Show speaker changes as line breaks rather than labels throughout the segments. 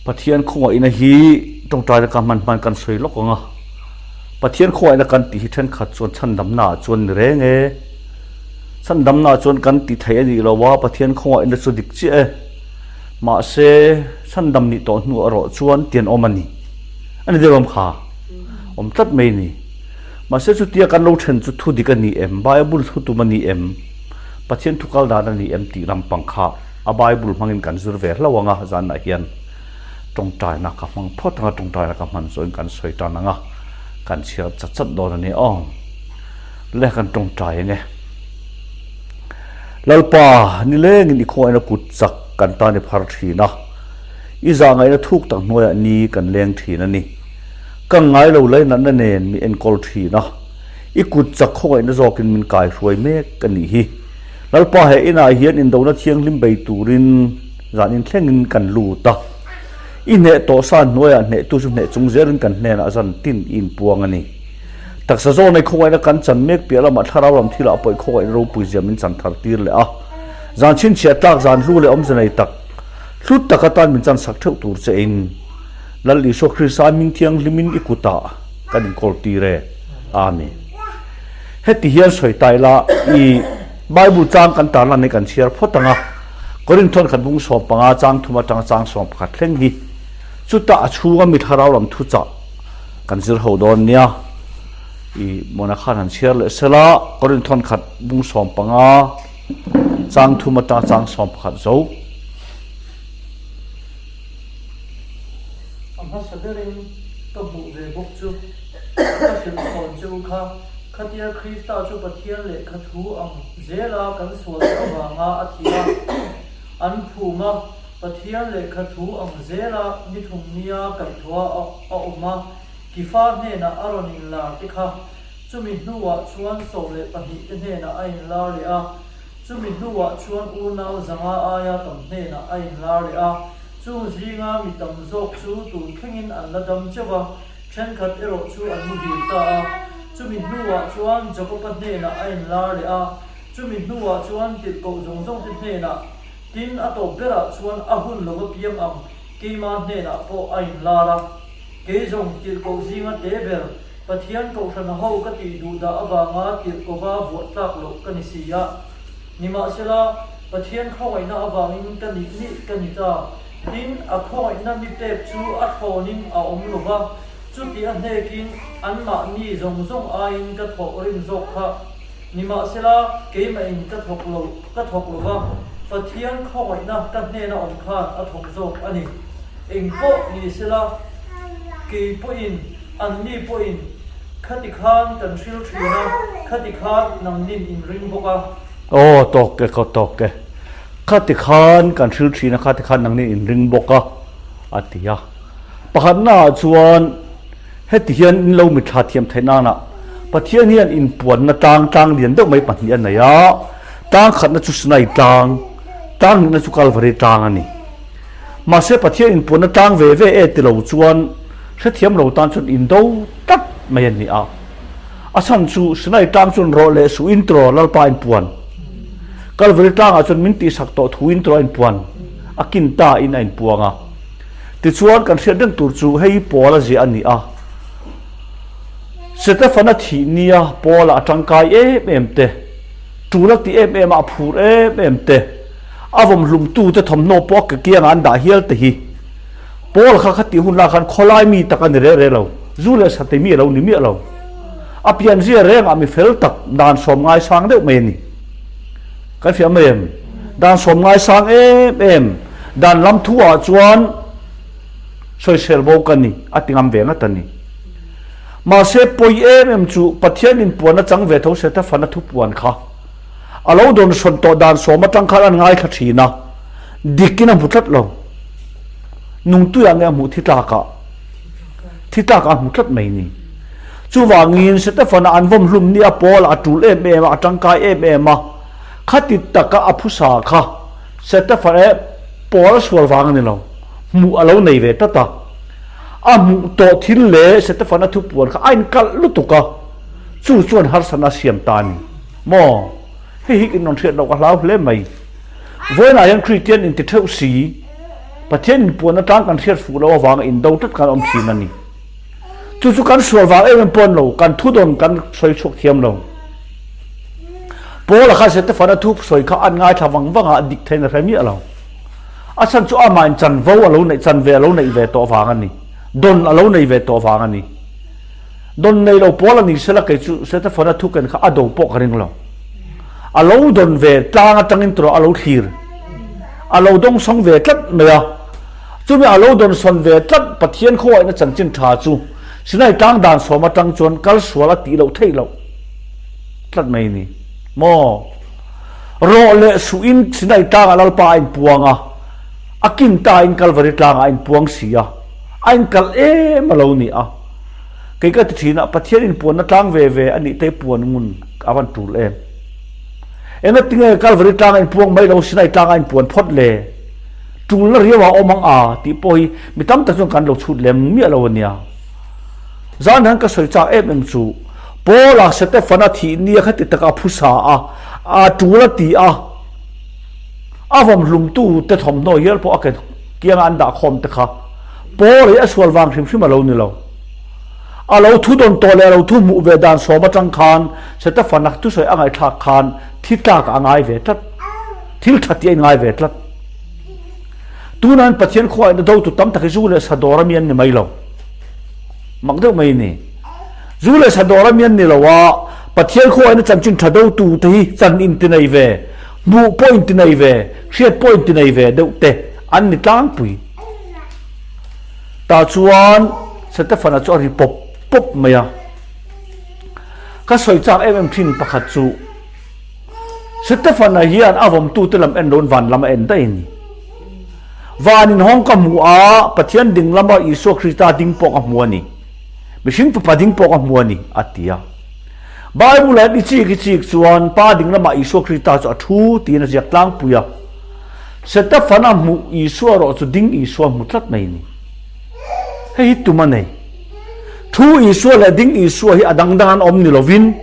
Pathian khawngaihna hi tawngtaina ka hman hman kan sawi lawk ang a, Pathian khawngaihna kan tih hi thenkhat chuan chhandamna ah chuan ni reng e. Chhandamna ah chuan kan ti thei a nih lo a, Pathian khawngaihna chu dik chiah e. Mahse, chhandam nih tawh hnu erawh chuan tian awm a ni. A ni deuh em kha? Awm tlat mai a ni. Mahse chutia kan lo then chu thu dik a ni em? Bible thu tum a ni em? Pathian thu kal dan a ni em tih lampang kha a Bible hmangin kan zir ve hlauh ang a, zanah hian tawngtaina ka hmang phawt ang a, tawngtaina ka hman zawhin kan sawi tan ang a, kan chhiar chat chat dawn a ni aw. Le kan tawngtai ang e. Lalpa, nilengin i khawngaihna kut chak kan tan i phar thin a, i zahngaihna thuk tak hnuaiah ni kan leng thin a ni. Ka ngai lo lainatna nen mi enkawl thin a, i kut chak khawngaihna zawkin min kaihruai mek a nih hi. Lalpa he inah hian indona thianghlim bei turin zan inthlengin kan lut a, i hneh tawh sa hnuaiah hnehtu chu hneh chung zelin kan hnenah zan tin i inpuang a ni. Taksa zawnei khawngaihna kan chan mek piah lamah thlarau lam thilah pawh i khawngaihna ropui zia min chan thar tir leh a, zan chhinchhiah tlak zan hlu leh awmze nei tak hlut tak atan min chan sak theuh tur che in Lal Isua Krista hming thianghlimin i kutah kan inkawl tir e. Amen. Heti hian sawi ta ila, i Bible chang kan tarlan hi kan chhiar phawt ang a, Korinthon khat bung 15 chang thum atanga chang 11 thleng hi chutah a chhunga mi thlarau lam thuchah kan zir ho dawn nia. I Mona khan han chhiar leh sela, Korinthon khat bung 15 chang thum atanga chang 11 zo.
A hmasa berin ka hmuh ve bawk chu ka hrilh chhawn che u kha, khatia Krista chu Pathian lehkha thu ang zela kan sualte avanga a thi a, an phum a, Pathian lehkha thu ang zela ni thum nia kaihthawha a awm a, Kifa hnenah a rawn inlar te kha, chumi hnuah chuan 12 te hnenah a inlar leh a. Chumi hnuah chuan unau 500 aia tam hnenah a inlar leh a, chung zinga mi tam zawk chu tun thlengin an la dam cheuh a, thenkhat erawh chu an muhil ta a. Chumi hnuah chuan Jakoba hnenah a inlar leh a, chumi hnuah chuan tirhkoh zawng zawngte hnenah, tin a tawp berah chuan a hun lova piang ang keima hnenah pawh a inlar a. Kei zawng tirhkoh zinga te ber Pathian kohhran ho ka tih duh dah avanga tirhkova vuah tlak loh ka ni si a. Nimahsela, Pathian khawngaihna avangin ka nih nih ka ni ta. Tin, a khawngaihna mi pek chu a thlawnin a awm lo va, chuti a hnekin anmahni zawng zawng aiin ka thawh rim zawk kha. Nimahsela, keimahin ka thawk lo, ka thawk lo va, Pathian khawngaihna ka hnena awm khan a thawk zawk a ni. Engpawh nisela, kei pawhin Anni pawhin, Khati khan kan hril thin a, khati khan nangnin in ring bawk a.
Aw, tawk e, ka tawk e. Khati khan kan hril thin a, khati khan nangnin in ring bawk a, a ti a. Pakhatnaah chuan heti hian in lo mitthla thiam theih nana Pathian hian inpuanna tlang tlang lian deuh mai pahnih a nei a, tlang khatna chu Sinai tlang, tlang hnihna chu Kalvari tlang a ni. Mahse Pathian inpuanna tlang ve ve e ti lo chuan hrethiam lo tan chuan indo tlat mai a ni a. A chhan chu Sinai tlang chuan rawh leh suh in tiraw Lalpa inpuan. Kalvari tlangah chuan min tihsak tawh thu in tiraw a inpuan. A kin ta in a inpuang a. Tichuan kan hriat reng tur chu hei Paul a ziah a ni a. Setefana thih nia Paul-a a tangkai em em te, tul a ti em em a, a phur em em te, A vawmhlumtute thawmhnaw pawh a ke kiangah an dah hial te hi. Paul kha khatih hun lah khan khawlai mi tak a ni reh reh lo, zu leh satei mi a lo ni miah lo. A pianzia rengah mi fel tak dan sawm ngaisang deuh mai a ni. Kan fiah mai em? Dan sawm ngaisang em em, dan lam thu ah chuan sawisel bo ka ni, a ti ngam ve ngat a ni. Mahse pawi em em chu Pathian inpuan a chang ve tho Setafana thupuan kha. A lo dawnsawn tawh dan sawm atang khan an ngaithla thin a, dikin a hmu tlat lo. Nungtuiah nge a hmuh thi tlakah? Thi tlakah a hmu tlat mai ni. Chuvangin Setefana an vawm hlum ni a Paul a tul em em a, a tangkai em em a, khati taka a phusa kha Setefana eh Paul a sual vang a ni lo, hmuh a lo nei ve tlat a. A hmuh tawh thil leh Setefana thupuan kha a inkalh lutuk a, chu chuan harsatna a siam ta a ni. Maw? Hei hi in rawn hriat loh ka hlau hle mai. Vawiinah hian Kristian inti theuh si. Pathian inpuan atang kan hriat fuh loh avanga indo tlat kan awm thin a ni. Chu chu kan sual vang em em pawh an lo, kan thudawn kan sawi chhuak thiam lo. Paula khan Setefana thu sawi kha an ngaithla vang vang a, dik theiin a hre miah lo. A chhan chu amahin chanvo a lo neih, chanve a lo neih ve tawh vang a ni. Dawn a lo nei ve tawh vang a ni. Dawn nei lo pawl a ni sela kei chu Setefana thu ken kha a do pawh ka ring lo. A lo dawn ve tlang atangin tawh a lo thlir. A lo dawngsawng ve tlat mai a. Chumi a lo dawnsawn ve tlat Pathian khawngaihna chanchin tha chu Sinai tlang dan sawm atang chuan kal sual a tih loh theih loh tlat mai a ni maw? Rawh leh suhin Sinai tlangah Lalpa a inpuang a, a kin tain Kalvari tlangah a inpuang si a, a inkal em a lo ni a. Kei ka ti thin a, Pathian inpuanna tlang ve ve a nih te puan ngun a van tul em? Engatinge Kalvari tlangah inpuang mai lo Sinai tlangah a inpuan phawt le? Tulna riau a awm ang a tih pawh hi mi tam tak chuan kan lo chhut lem miah lo a nia. Zan hian ka sawi chak em em chu Paula Setefana thih nia khati taka a phusa a, a tul a ti a, a vawmhlumtu te thawmhnaw hial pawh a ke kianga an dah khawm te kha Paula hi a sual vang hrim hrim a lo ni lo. A lo thu dawn tawh leh a lo thu hmuh ve dan sawm atang khan Setefana thusawi a ngaihthlak khan thi tlak a ngai ve tlat. Thil tha tih a inngai ve tlat. Tunain Pathian khuain a dotu tam tak hi zu leh sa dawr ami an ni mai lo. Mak deuh mai a ni. Zu leh sa dawr ami an ni lo a, Pathian khuain a chanchin tha dotu te hi chan inti nei ve, hmuh pawh inti nei ve, hriat pawh inti nei ve deuh te an ni tlangpui. Tah chuan Setefana chu a ri pawp pawp mai a. Ka sawi chak em em thin pakhat chu, Setefana hian a vawmtute lam en loin van lam a en daih a ni. Van inhawng ka hmu a, Pathian ding lama Isua Krista ding pawh ka hmu a ni. Mihring Fapa ding pawh ka hmu a ni, a ti a. Bible-ah hian i chik i chik chuan Pa ding lamah Isua Krista chu a thu tiin a ziak tlangpui a. Setefana hmuh Isua erawh chu ding Isua hmu tlat mai a ni. Hei hi tum a nei. Thu Isua leh ding Isua hi a dangdang an awm ni lovin,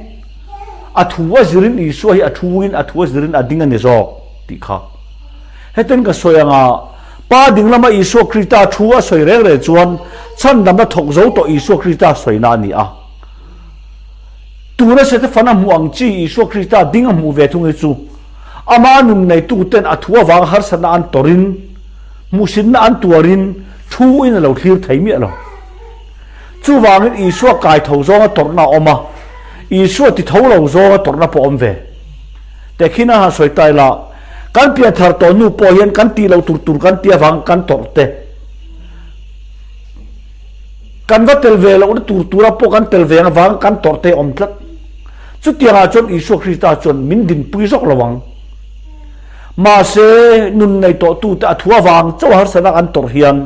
A thu a zirin Isua hi a thuin a thu a zirin a ding a ni zawk tih kha. Heten ka sawi anga Pa ding lama Isua Krista thu a sawi reng reng chuan chhandamna thawk zo tawh Isua Krista sawina a ni a. Tuna Setefan a hmuh ang chi Isua Krista ding a hmuh ve thung hi chu ama nun neituten a thu avanga harsatna an tawrin hmuhsitna an tuarin thu in a lo thlir thei miah lo. Chuvangin Isua kai tho zawnga tawrhna a awm a, Isua ti tho lo zawnga tawrhna pawh a awm ve. Tehkhin a han sawi ta ila, kan pianthar tawh hnu pawh hian kan tih loh tur tur kan tih avang kan tawrh te, kan va tel ve lohna tur tura pawh kan tel ve avang kan tawrh te a awm tlat. Chutiangah chuan Isua Krista chuan min dinpui zawk lo ang. Mahse, nun nei tawhtute a thu avang chauh harsatna an tawrh hian,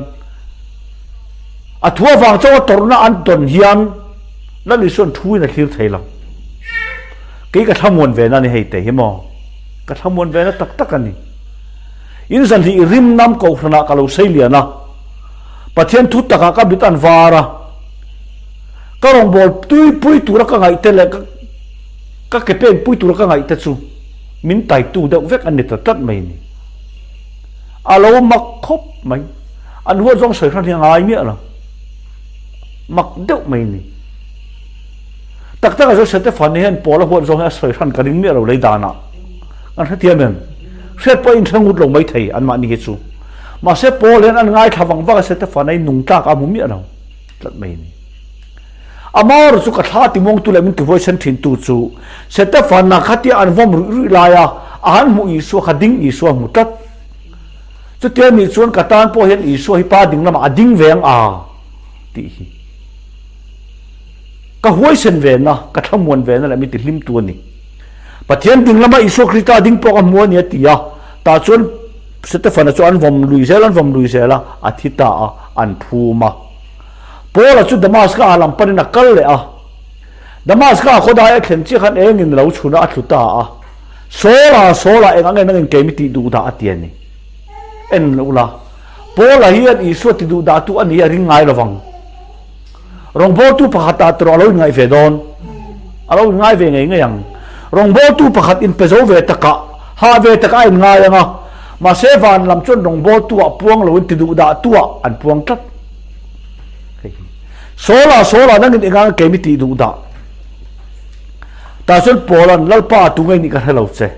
A thu avang chauh a tawrhna an tawn hian Lal Isua'n thuin a thlir thei lo. Kei ka thlamuan ve na a ni hei te hi maw? Ka thlamuan ve na tak tak a ni. In zanhlih rim nam kohhranah ka lo sei lian a, Pathian thu takah ka mit an var a, ka rawngbâwl tuipui tura ka ngaih te leh ka ke pen pui tura ka ngaih te chu min taitu deuh vek an ni ta tlat mai a ni. A lo mak khawp mai. An huat zawng sawi hran hi a ngai miah lo. Mak deuh mai ni. Tak tak a zo Setefan hian Paul a huat zawng hi a sawi hran ka ring miah lo lei danah. Kan hrethiam em? Hriat pawh in hre ngut lo mai thei anmahni hi chu. Mahse Paul hian an ngaithla vang vang a Setefan a in nung tlak a hmu miah lo tlat mai ni. Amah chu ka thla timuangtu leh min tihuaisen thintu chu Setefana khatia an vawm ruih ruih laia a han hmuh Isua kha ding Isua hmu tlat. Chutia nih chuan ka tan pawh hian Isua hi pa ding lamah a ding ve ang a tih hi ka huaisen ve na, ka thlamuan ve na leh mi tihlimtu a ni. Pathian ding lama Isua Krista ding pawh ka hmu a ni a ti a, tah chuan Setefana chu an vawm lui zel an vawm lui zel a, a thi ta a, an phum a. Paula chu Damaska ah lam panin a kal leh a. Damaska ah khawdai a thlen chiah khan engin a lo chhun a, a tlu ta a. Saula, Saula, eng ang em angin kei mi tih duh dah a ti a ni. En lo la, Paula hian Isua ti duh dah tu a ni a ring ngai lovang. Rawngbawltu pakhat ah tawrh a lo inngaih ve dawn. A lo inngai ve ngei ngei ang. Rawngbawltu pakhat inpe zo ve takah, hah ve takah a inngai ang a. Mahse van lam chuan rawngbawltu ah puang loin ti duh dah tu ah an puang tlat. Hei hi. Saul-a, Saul-a nangin engang kei mi tih duh dah? Tah chuan Paul-a'n, Lalpa, tu ngei nih ka hre lo che.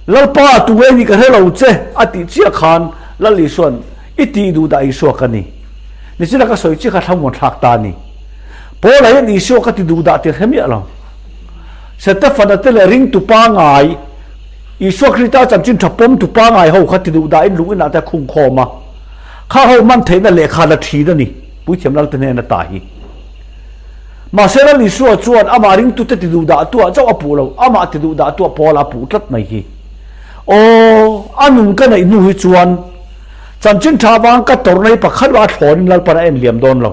Lalpa, tu ngei nih ka hre lo che, a tih chiah khan Lal Isua'n, I tih duh dah Isua ka ni. Nichina ka sawi chiah kha thlamuan thlak ta a ni. Paul-a hian Isua ka ti duh dah tih hre miah lo. Setefana te leh ringtu pangai, Isua Krista chanchin tha pawmtu pangai ho kha ti duh dahin lung inah te a khung khawm a. Kha ho man theihna lehkha la thin a ni, Puithiam Lalte hnena ta hi. Mahse Lal Isua chuan amah ringtute ti duh dah tuah chauh a puh lo, amah ti duh dah tuah Paula a puh tlat mai hi. Aw, a nun ka neih hnu hi chuan chanchin tha vang ka tawrhna hi pakhat mah a thlawnin Lalpan a en liam dawn lo.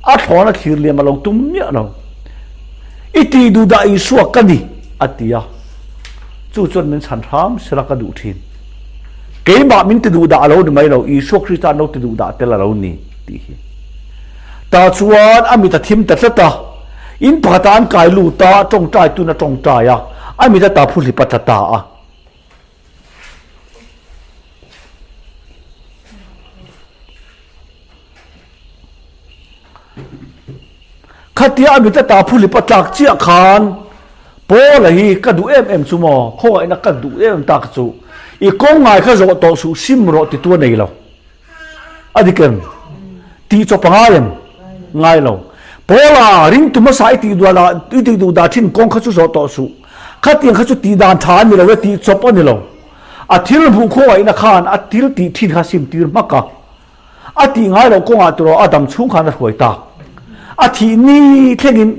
A thlawn a thlir liam a lo tum miah lo. I tih duh dah Isua ka ni, a ti a. Chu chuan min chhan hram sela ka duh thin. Keimah min ti duh dah a lo ni mai lo, Isua Krista an lo ti duh dah tel a lo ni, tih hi. Tah chuan a mit a thim ta tlat a, in pakhatah an kai lut a, tawngtai tun a tawngtai a, a mit a ta phu hlip a tla ta a. Khatia a mit a ta phu hlip a tlak chiah khan Paula hi ka duh em em chu maw, khawngaihna ka duh em em tak chu, i kawng ngai kha zawh tawh suh sim rawh ti tu a nei lo. A dik em? Tih chawp a ngai em? Ngai lo. Paula, ringtu hmasa i tih duah i tih duh dah thin kawng kha chu zawh tawh suh. Khatiang kha chu tih dan tha a ni lo e, tih chawp a ni lo. A thil hmuh khawngaihna khan a thil tih thin kha sim tir hmak a. A tih ngai loh kawngah turaw a dam chhung khan a hruai tak. A thih ni thlengin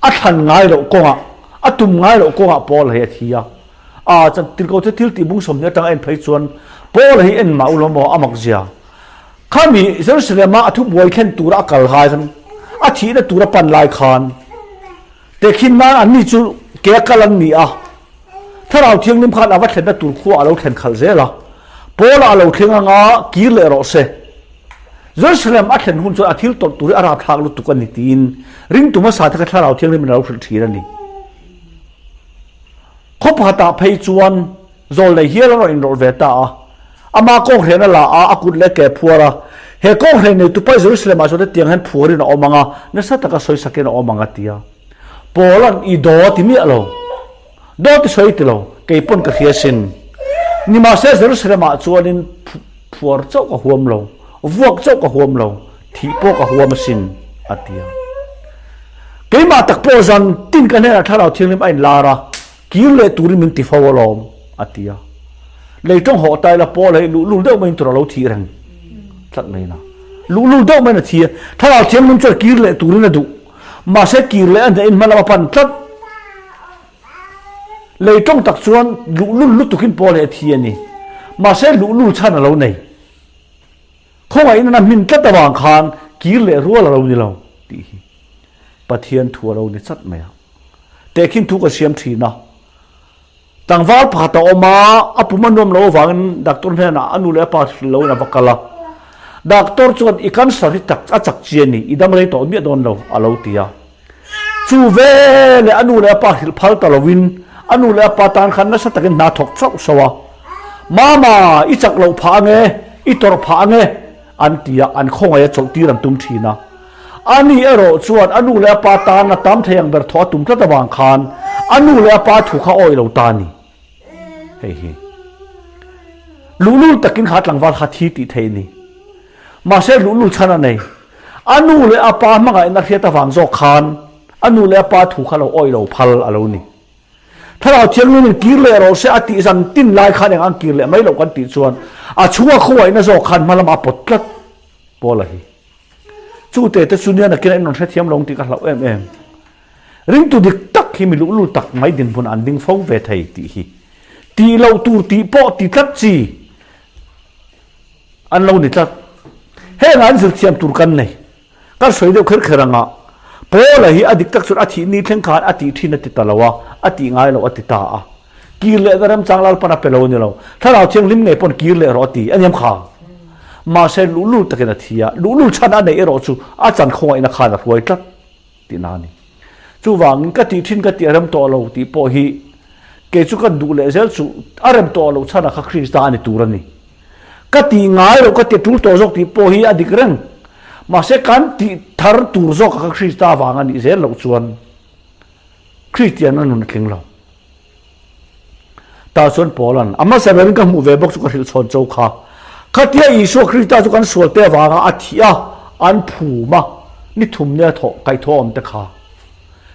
a thlan ngai loh kawngah, a tum ngai loh kawngah Paul hei a thi a. A chan tirko te thil tih bung 20 atanga en phei chuan Paul hi en mah u lo maw a mak zia. Khami Jerusalem a a thubuai thlen tura a kal lai khan a thihna tura pan lai khan tehkhin nan anni chu ke a kal an ni a. Thlarau Thianghlim khan a va thlenna tur khua a lo thlen khalh zel a. Paul-a a lo thleng anga kir leh rawh se. Jerusalem a thlen hun chuan a thil tawrh tur hi a rapthlak lutuk a ni tiin ringtu hmasa te kha Thlarau Thianghlim in a lo hrilh thin a ni. Khaw pakhatah phei chuan zawl nei hial a rawn inrawlh ve ta a. Ama kawnghren a la a, a kut leh ke a phuar a. He kawnghren nei tupa Jerusalem-ah chuan hetiang hian phuarin a awm ang a, nasa taka sawisakin a awm ang a ti a. Paul-a'n i daw a ti miah lo. Daw ti sawi ti lo, kei pawn ka hria sin. Nimahse Jerusalem-ah chuanin phuar chauh ka huam lo, vuak chauh ka huam lo, thih pawh ka huam asin, a ti a. Keimah tak pawh zan tin ka hnenah Thlarau Thianghlim a inlar a, kir leh turin min ti fo alawm, a ti a. Lei tawng hawh ta ila Paul hei luhlul deuh maiin tur a lo thih reng tlat mai na. Luhlul deuh maiin a thi a, Thlarau Thianghlim chuan kir leh turin a duh. Mahse kir leh a hnehin hma lam a pan tlat. Lei tawng tak chuan luhlul lutukin Paul hi a thi a ni. Mahse luhlul chhan a lo nei. Khawngaihin a hmin tlat avang khan kir leh rual a lo ni lo tih hi Pathian thu a lo ni chat mai a. Tehkhin thu ka siam thin a. Tlangval pakhat a awm a, a pum a nuam lo avangin doctor hnenah a nu leh a pa hrilh loin a va kal a. Doctor chuan i cancer hi tak a chak chi a ni, i dam rei tawh miah dawn lo a lo ti a. Chu veleh a nu leh a pa hrilh phal ta loin a nu leh a pa tan khan nasa takin hna thawk chauh sauh a. Mama, i chak loh phah ange, i tawrh phah ange, an ti a, an khawngaih a chawlh tir an tum thin a. Ani erawh chuan a nu leh a pa tan a tam thei ang ber thawh a tum tlat avang khan a nu leh a pa thu kha awih lo ta a ni. Hei hi luhlul takin kha tlangval kha thi tih theih a ni. Mahse luhlul chhan a nei. A nu leh a pa hmangaihna hriat avang zawk khan a nu leh a pa thu kha lo awih lo phal a lo ni. Thlarau Thianghlim in kir leh rawh se a tih zan tin lai khan eng ang kir leh mai loh kan tih chuan a chhunga khawngaihna zawk khan hma lamah a pawt tlat Paula hi. Chu te te chu nia nakin a inrawn hrethiam lo ang tih ka hlauh em em. Ringtu dik tak hi mi luhlul tak mai dinhmun an ding fo ve thei tih hi tih loh tur tih pawh ti tlat chi an lo ni tlat. Heng ah an zirthiam tur kan nei. Kan sawi deuh kher kher anga Paula hi a dik tak chuan a thih ni thleng khan a tih thin a ti ta lo a, a tih ngai loh a ti ta a. Kir lehna remchang Lalpan a pe lo a ni lo. Thlarau Thianghlim ngei pawn kir leh rawh a ti a niam kha. Mahse luhlul takin a thi a, luhlul chhan a neih erawh chu a chan khawngaihna khan a hruai tlat tihna a ni. Chuvangin ka tih thin ka tih a rem tawh lo tih pawh hi. Kei chu kan duh leh zel chu a rem tawh loh chhanah kha Krista a ni tur a ni. Ka tih ngai loh ka ti tul tawh zawk tih pawh hi a dik reng. Mahse kan tih thar tur zawkah kha Krista vang a nih zel loh chuan Kristian a nun a tling lo. Tah chuan Paula'n a hmasa berin ka hmuh ve bawk chu ka hrilh chhawn cho kha. Khatia Isua Krista chu kan sualte avanga a thih a, an phum a, ni thum nia thawh kaihthawh awm te kha.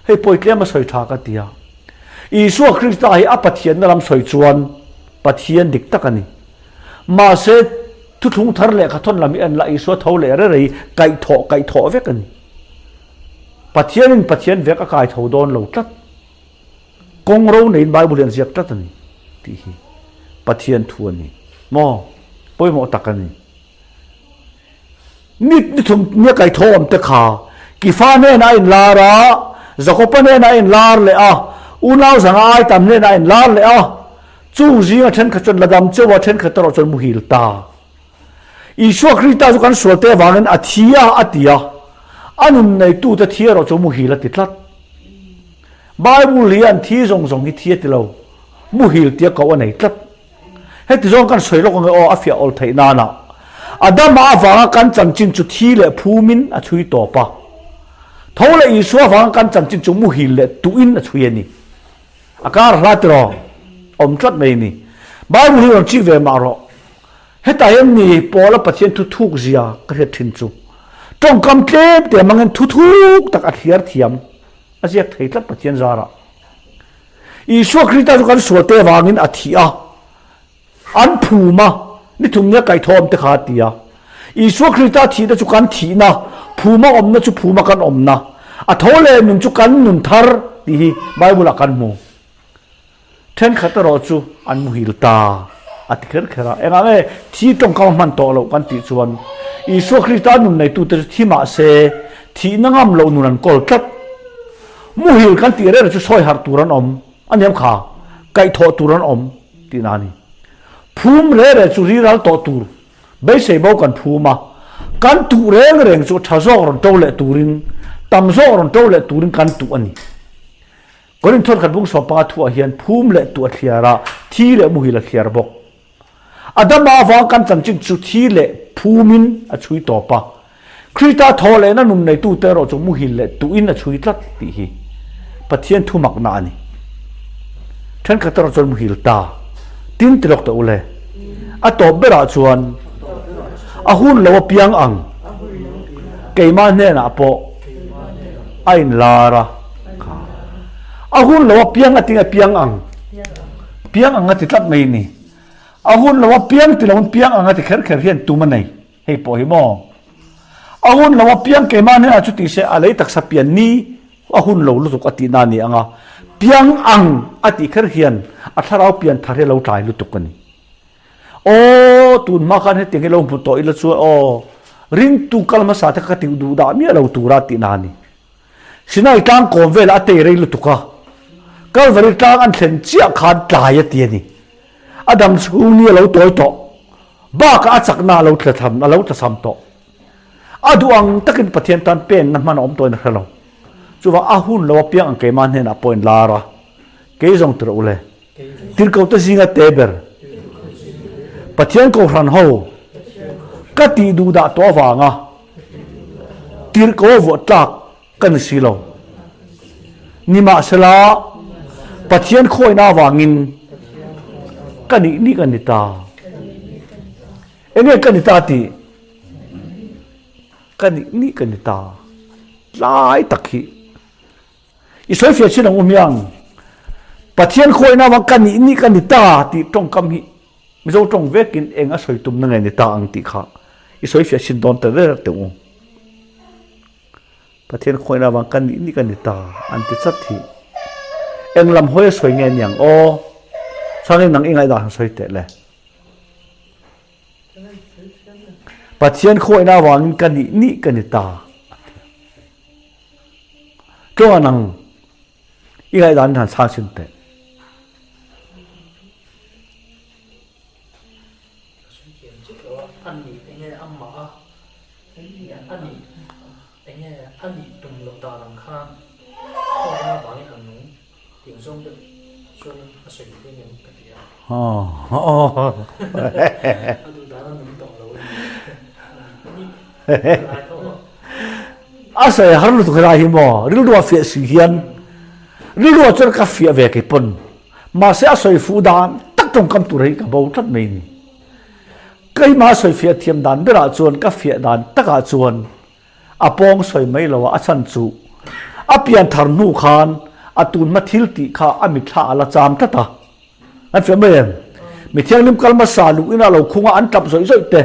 Hei pawi tlem a sawi tha ka ti a. Isua Krista hi a Pathianna lam sawi chuan Pathian dik tak a ni. Mahse, thuthlung thar lehkha thawn lam hi en la Isua tho leh rerei kaihthawh kaihthawh vek a ni. Pathianin Pathian vek a kai tho dawn lo tlat. Kawng ro neiin Bible hian ziak tlat a ni tih hi Pathian thu a ni maw? Pawimawh tak a ni. Ni ni thum nia kai tho awm te kha Kifa hnenah a inlar a, Jakoba hnenah a inlar leh a, unau zanga ai tam hnenah a inlar leh a, chung zinga thenkhat chuan la dam cheuh a, thenkhat erawh chuan muhil ta. Isua Krista chu kan sualte avangin a thi a, a ti a. A nun neitute thi erawh chu muhil a ti tlat. Bible hian thi zawng zawng hi thi a ti lo, muhil tia koh a nei tlat. Heti zawng kan sawi lawk ange aw, a fiah awl theih nana. Adama avanga kan chanchin chu thi leh phumin a chhui tawp a. Tho leh Isua avanga kan chanchin chu muhil leh tuhin a chhui a ni. A kar hla tiraw? Awm tlat mai a ni. Bible hi rawn chik ve mah rawh. Hetah hian ni Paula Pathian thu thuk zia ka hriat thin chu. Tawngkam tlem te hmangin thu thuk tak a thliar thiam a ziak thei tlat Pathian zarah. Isua Krista chu kan sualte avangin a thi a, an phum a, ni thum nia kaihthawm te kha a ti a. Isua Krista thihna chu kan thihna, phuma awmna chu phuma kan awmna, a tho leh nun chu kan nun thar tih hi Bible-ah kan hmu. Thenkhat erawh chu an muhil ta a ti kher kher a. Engah nge thi tawngkam a hman tawh loh kan tih chuan Isua Krista nun neitute chu thi mah se thihna ngam loh nun an kawl tlat. Muhil kan tih reng chu sawi harh tur an awm a niam kha, kaihthawh tur an awm tihna a ni. Phum reh reh chu riral tawh tur beisei bo kan phum a, kan tuh reng reng chu tha zawk rawn to leh turin, tam zawk rawn to leh turin kan tuh a ni. Korinth thawnkhat bung 15 thuah hian phum leh tuh a thliar a, thi leh muhil a thliar bawk. Adama avang kan chanchin chu thi leh phumin a chhui tawp a, Krista thaw lehna nun neitute erawh chu muhil leh tuhin a chhui tlat tih hi Pathian thu makna a ni. Thenkhat erawh chuan muhil ta tin ti lawk teh u le. A tawp berah chuan a hun lo apiang ang keimah hnenah pawh a inlar a. Kha. A hun lo a piang a tinge piang ang. Piang ang a ti tlat mai ni. A hun lo a piang ti loin piang ang a ti kher kher hian tum a nei. Hei pawh hi maw. A hun lo a piang keimah hnenah chu ti se a lei taksa pian ni a hun lo lutuk a tihna a ni ang a. Piang ang a tih kher hian a thlarau pian thar hi a lo tlai lutuk a ni. Aw tun hma khan hetiang hi lo hmu tawh ila chuan aw ringtu kal hmasa te kha ka tih duh dah miah lo tura tihna a ni. Sinai tlang kawm velah a tei rei lutuk a, Kalvari tlang an thlen chiah khan tlai a ti a ni. A dam chhung ni a lo tawi tawh, bakah a chakna a lo tlatham a lo tlasam tawh. A duh ang takin Pathian tan penna hman a awm tawhin a hre lo. Chuvang a hun lo apiang ang keimah hnenah pawh in lar a, kei zawng tirh u le. Tirhkohte zinga te ber Pathian Kohhran ho ka tih duh dah tawh avanga tirhkoh a vuah tlak ka ni si lo. Nimahsela, Pathian khawihna avangin ka nih nih ka ni ta. Enge ka ni ta tih? Ka nih nih ka ni ta. Tlai tak hi. I sawifiah chin ang u hmiang. Pathian khawihna avang ka nih nih ka ni ta tih tawngkam hi Mizo tawng vekin eng a sawi tumna nge ni ta ang tih kha i sawifiah chin dawn ta der teh u. Pathian khawihna avang ka nih nih ka ni ta an ti chat hi eng lam hawi a sawi nge niang aw. Changin nang i ngaihdan han sawi teh le. Pathian khawihna avangin ka nih nih ka ni ta a ti. Tluang nang i ngaihdan han chhang chhin teh.
Chuan a sawi thei ngem ka ti a. A duh dan a nung tawh lo a ni.
A sawi har lutuk helai hi maw rilru a fiah si hian rilru ah chuan ka fiah ve kei pawn mahse a sawi fuh dan tak tawngkam tur hi ka bo tlat mai ni. Keimah sawi fiah thiam dan berah chuan ka fiah dan takah chuan A pawng sawi mai lo a, a chhan chu a pian thar hnu khan a tun hma thil tih kha a mitthla a la cham tlat a. An fiah mai em? Mi thianghlim kal hmasa lung ina lo khung a an tap zawih zawih te,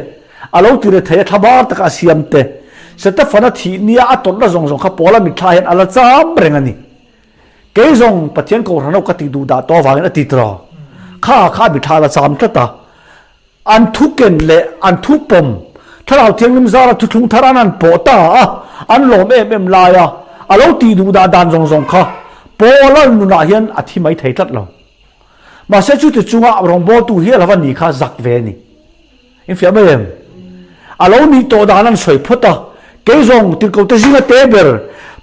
a lo ti re thei a thlabar taka a siam te, Setafana thih nia a tawrhna zawng zawng kha Paula mitthla hian a la cham reng a ni. Kei zawng Pathian Kohhran ho ka tih duh dah tawh avangin a ti tawh. Kha kha a mitthla a la cham tlat a. An thu ken leh an thu pawm, Thlarau Thianghlim zara thuthlung thar an han pawh ta a, an lawm em em lai a, a lo tih duh dah dan zawng zawng kha Paula nunah hian a thi mai thei tlat lo. Mahse chuti chunga rawngbawltu hi a lo va ni kha zak ve a ni. In fiah mai em? A lo nih tawh dan an sawi phawt a, kei zawng tirhkohte zinga te ber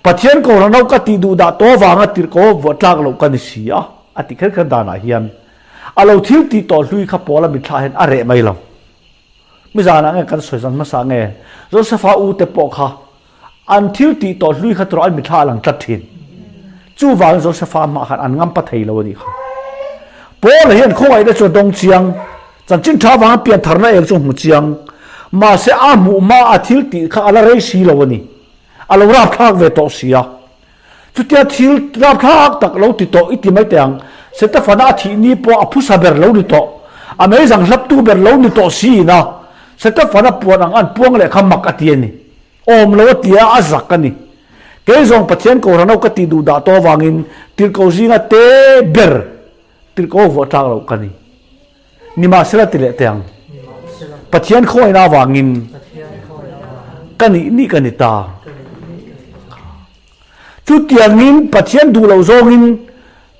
Pathian Kohhran ho ka tih duh dah tawh avanga tirhkoh vuah tlak loh ka ni si a, a ti kher kher danah hian A lo thil tih tawh hlui kha Paula mitthla hian a reh mai lo. Mi zanah nge kan sawi zan hmasa nge Josefa u te pawh kha an thil tih tawh hlui kha tawrh an mitthla a lang tlat thin. Chuvangin Josefa hmah khan an ngampa thei lo a nih kha. Paula hian khawngaihna chu a dawng chiang, chanchin tha avanga piantharna eng chu a hmu chiang. Mahse a hmuh hma a thil tih kha a la rei si lo a ni. A lo rapthlak ve tawh si a. Chutia thil rapthlak tak lo ti tawh i ti mai teh ang. Setafana a thih ni pawh a phusa ber lo ni tawh, a meizang hlaptu ber lo ni tawh siin a, Setafana puan ang an puang leh kha mak a ti a ni. Awm lo a ti a, a zak a ni. Kei zawng Pathian Kohhran ho ka tih duh dah tawh avangin tirhkoh zinga te ber tirhkoh vuah tlak loh ka ni. Nimahsela ti leh teh ang. Pathian khawngaihna avangin ka nih nih ka ni ta. Chutiangin Pathian duh loh zawngin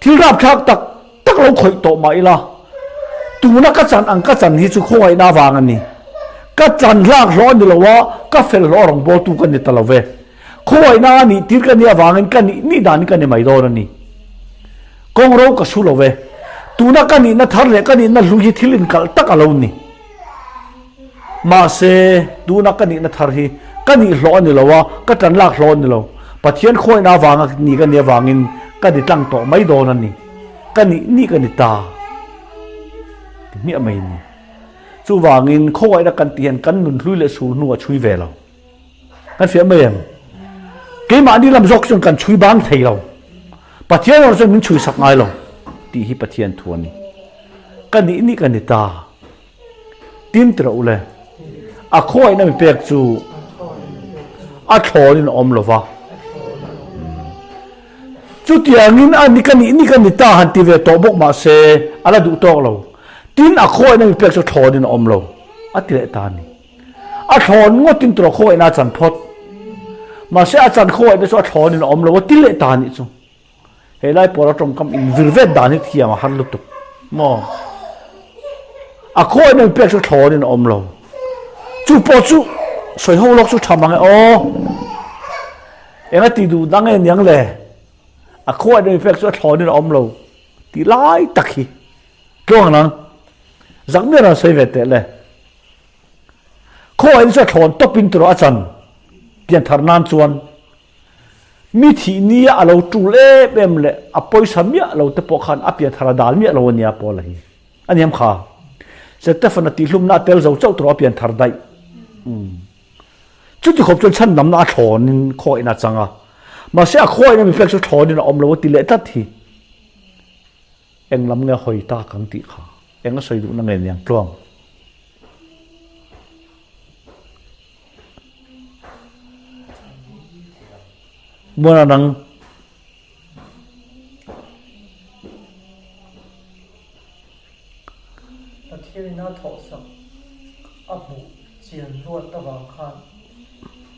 thil rapthlak tak tak lo khawih tawh mah ila, tuna ka chan ang ka chan hi chu khawngaihna avang a ni. Ka chan hlak hlawh a ni lo a, ka fel hlawh a rawngbawltu ka ni ta lo ve. Khawngaihna a nih tir ka nih avangin ka nih nih danin ka ni mai dawn a ni. Kawng ro ka su lo ve. Tuna ka nihna thar leh ka nihna hlu hi thil inkalh tak a lo ni. Mahse, tuna ka nihna thar hi ka nih hlawh a ni lo a, ka tan lak hlawh a ni lo. Pathian khawngaihna avanga ni ka nih avangin ka ni tlang tawh mai dawn a ni. Ka nih nih ka ni ta ti hmiah mai a ni. Chuvangin khawngaihna kan tih hian kan nun hlui leh sul hnu a chhui ve lo. Kan fiah mai em? Keimahni lam zawk chuan kan chhui bang thei lo. Pathian erawh chuan min chhui sak ngai lo tih hi Pathian thu a ni. Ka nih nih ka ni ta. Tin ti rawh u le, a khawngaihna mi pek chu a thlawnin a awm lo va. Chutiangin a ni ka nih nih ka ni ta han ti ve tawh bawk mah se a la duh tawk lo. Tin, a khawngaihna mi pek chu thlawnin a awm lo a ti leh ta a ni. A thlawn ngawtin tura khawngaihna a chan phawt. Mahse a chan khawngaihna chu a thlawnin a awm lo a ti leh ta a nih chu. He lai pawla tawngkam in vir vet dan hi thiam a har lutuk maw? A khawngaihna mi pek chu thlawnin a awm lo. Chu pawh chu sawi ho lawk chu tha mang e aw. Enga ti duh dang e niang le? A khawngaihna mi pek chu a thlawnin a awm lo tih lai tak hi tluang nang. Zak miah rawn sawi ve teh le. Khawngaihna chu a thlawn tawpin tawrh a chan pianthar nan chuan mi thih nia a lo tul em em leh a pawisa miah lo te pawh khan a pianthar a dal miah lo a nia Paula hi. A niam kha. Setefana tihhlumna a tel zo chauh tawrh a pianthar daih. Chuti khawp chuan chhandamna a thlawnin khawngaihna a chang a. Mahse a khawngaihna mi pek chu thlawnin a awm lo a ti leh tlat hi. Eng lam nge hawi tak ang tih kha eng a sawi duhna nge niang tluang. Muana nang
Pathian ina thawhsak a hmuh chian luat avang khan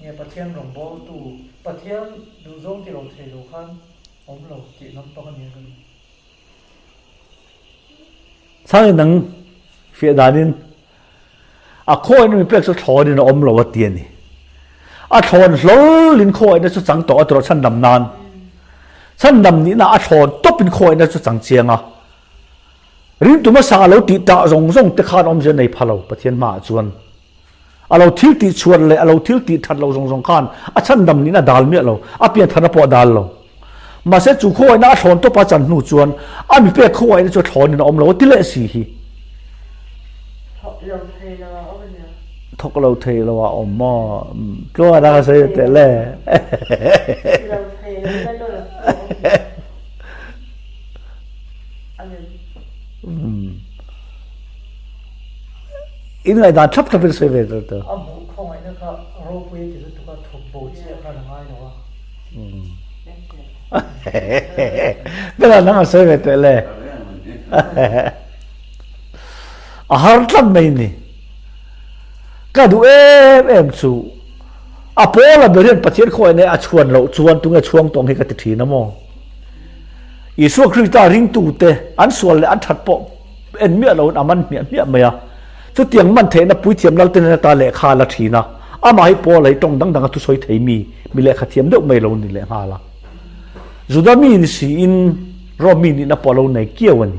nge Pathian rawngbawltu Pathian duhzawng ti lo thei lo khan awm lo tih lampang a ni ang.
Chhangin nang fiah danin a khawngaihna mi pek chu thlawnin a awm lo a ti a ni. A thlawn hlawlin khawngaihna chu chang tawh a tawrh chhandam nan. Chhandam nihna a thlawn tawpin khawngaihna chu chang chiang a. Ringtu hmasa a lo tih tah zawng zawng te khan awmzia nei pha lo Pathian hmaah chuan. A lo thil tih chhuan leh a lo thil tih that lo zawng zawng khan a chhandam niin a dal miah lo, a piantharna pawh a dal lo. Mahse chu khawngaihna a thlawn tawpa chan hnu chuan a mi pek khawngaihna chu a thlawnin a awm lo a ti leh si hi.
Thawk lo thei lo a awm ania.
Thawk lo thei lo a awm maw? Tluanga dang a sawi teh le.
Ti lo thei lo ila lo lo pawh a awm ania. Amen.
In ngaihdan thlap thlapin sawi ve ta ta.
A hmuh khawngaihna kha ropui a ti lutuk a, thawk bo chiah khan a ngai lo a.
Bela nang a sawi ve teh le. A har tlat mai ni. Ka duh em em chu a pawl a ber hian Pathian khawngaihna a chhuan loh chuan tunge chhuang tawng hi ka ti thin a maw. Isua Krista ringtute an sual leh an that pawh en miah loin a man hmiah hmiah mai a. Chutiang man theihna puithiam Lalte hnen ata lehkha a la thin a, amah hi Paula hi tawng dang danga thusawi thei mi, mi lehkha thiam deuh mai lo ni lehnghal a. Juda mi ni siin Rom mi nihna pawh a lo nei kiau a ni.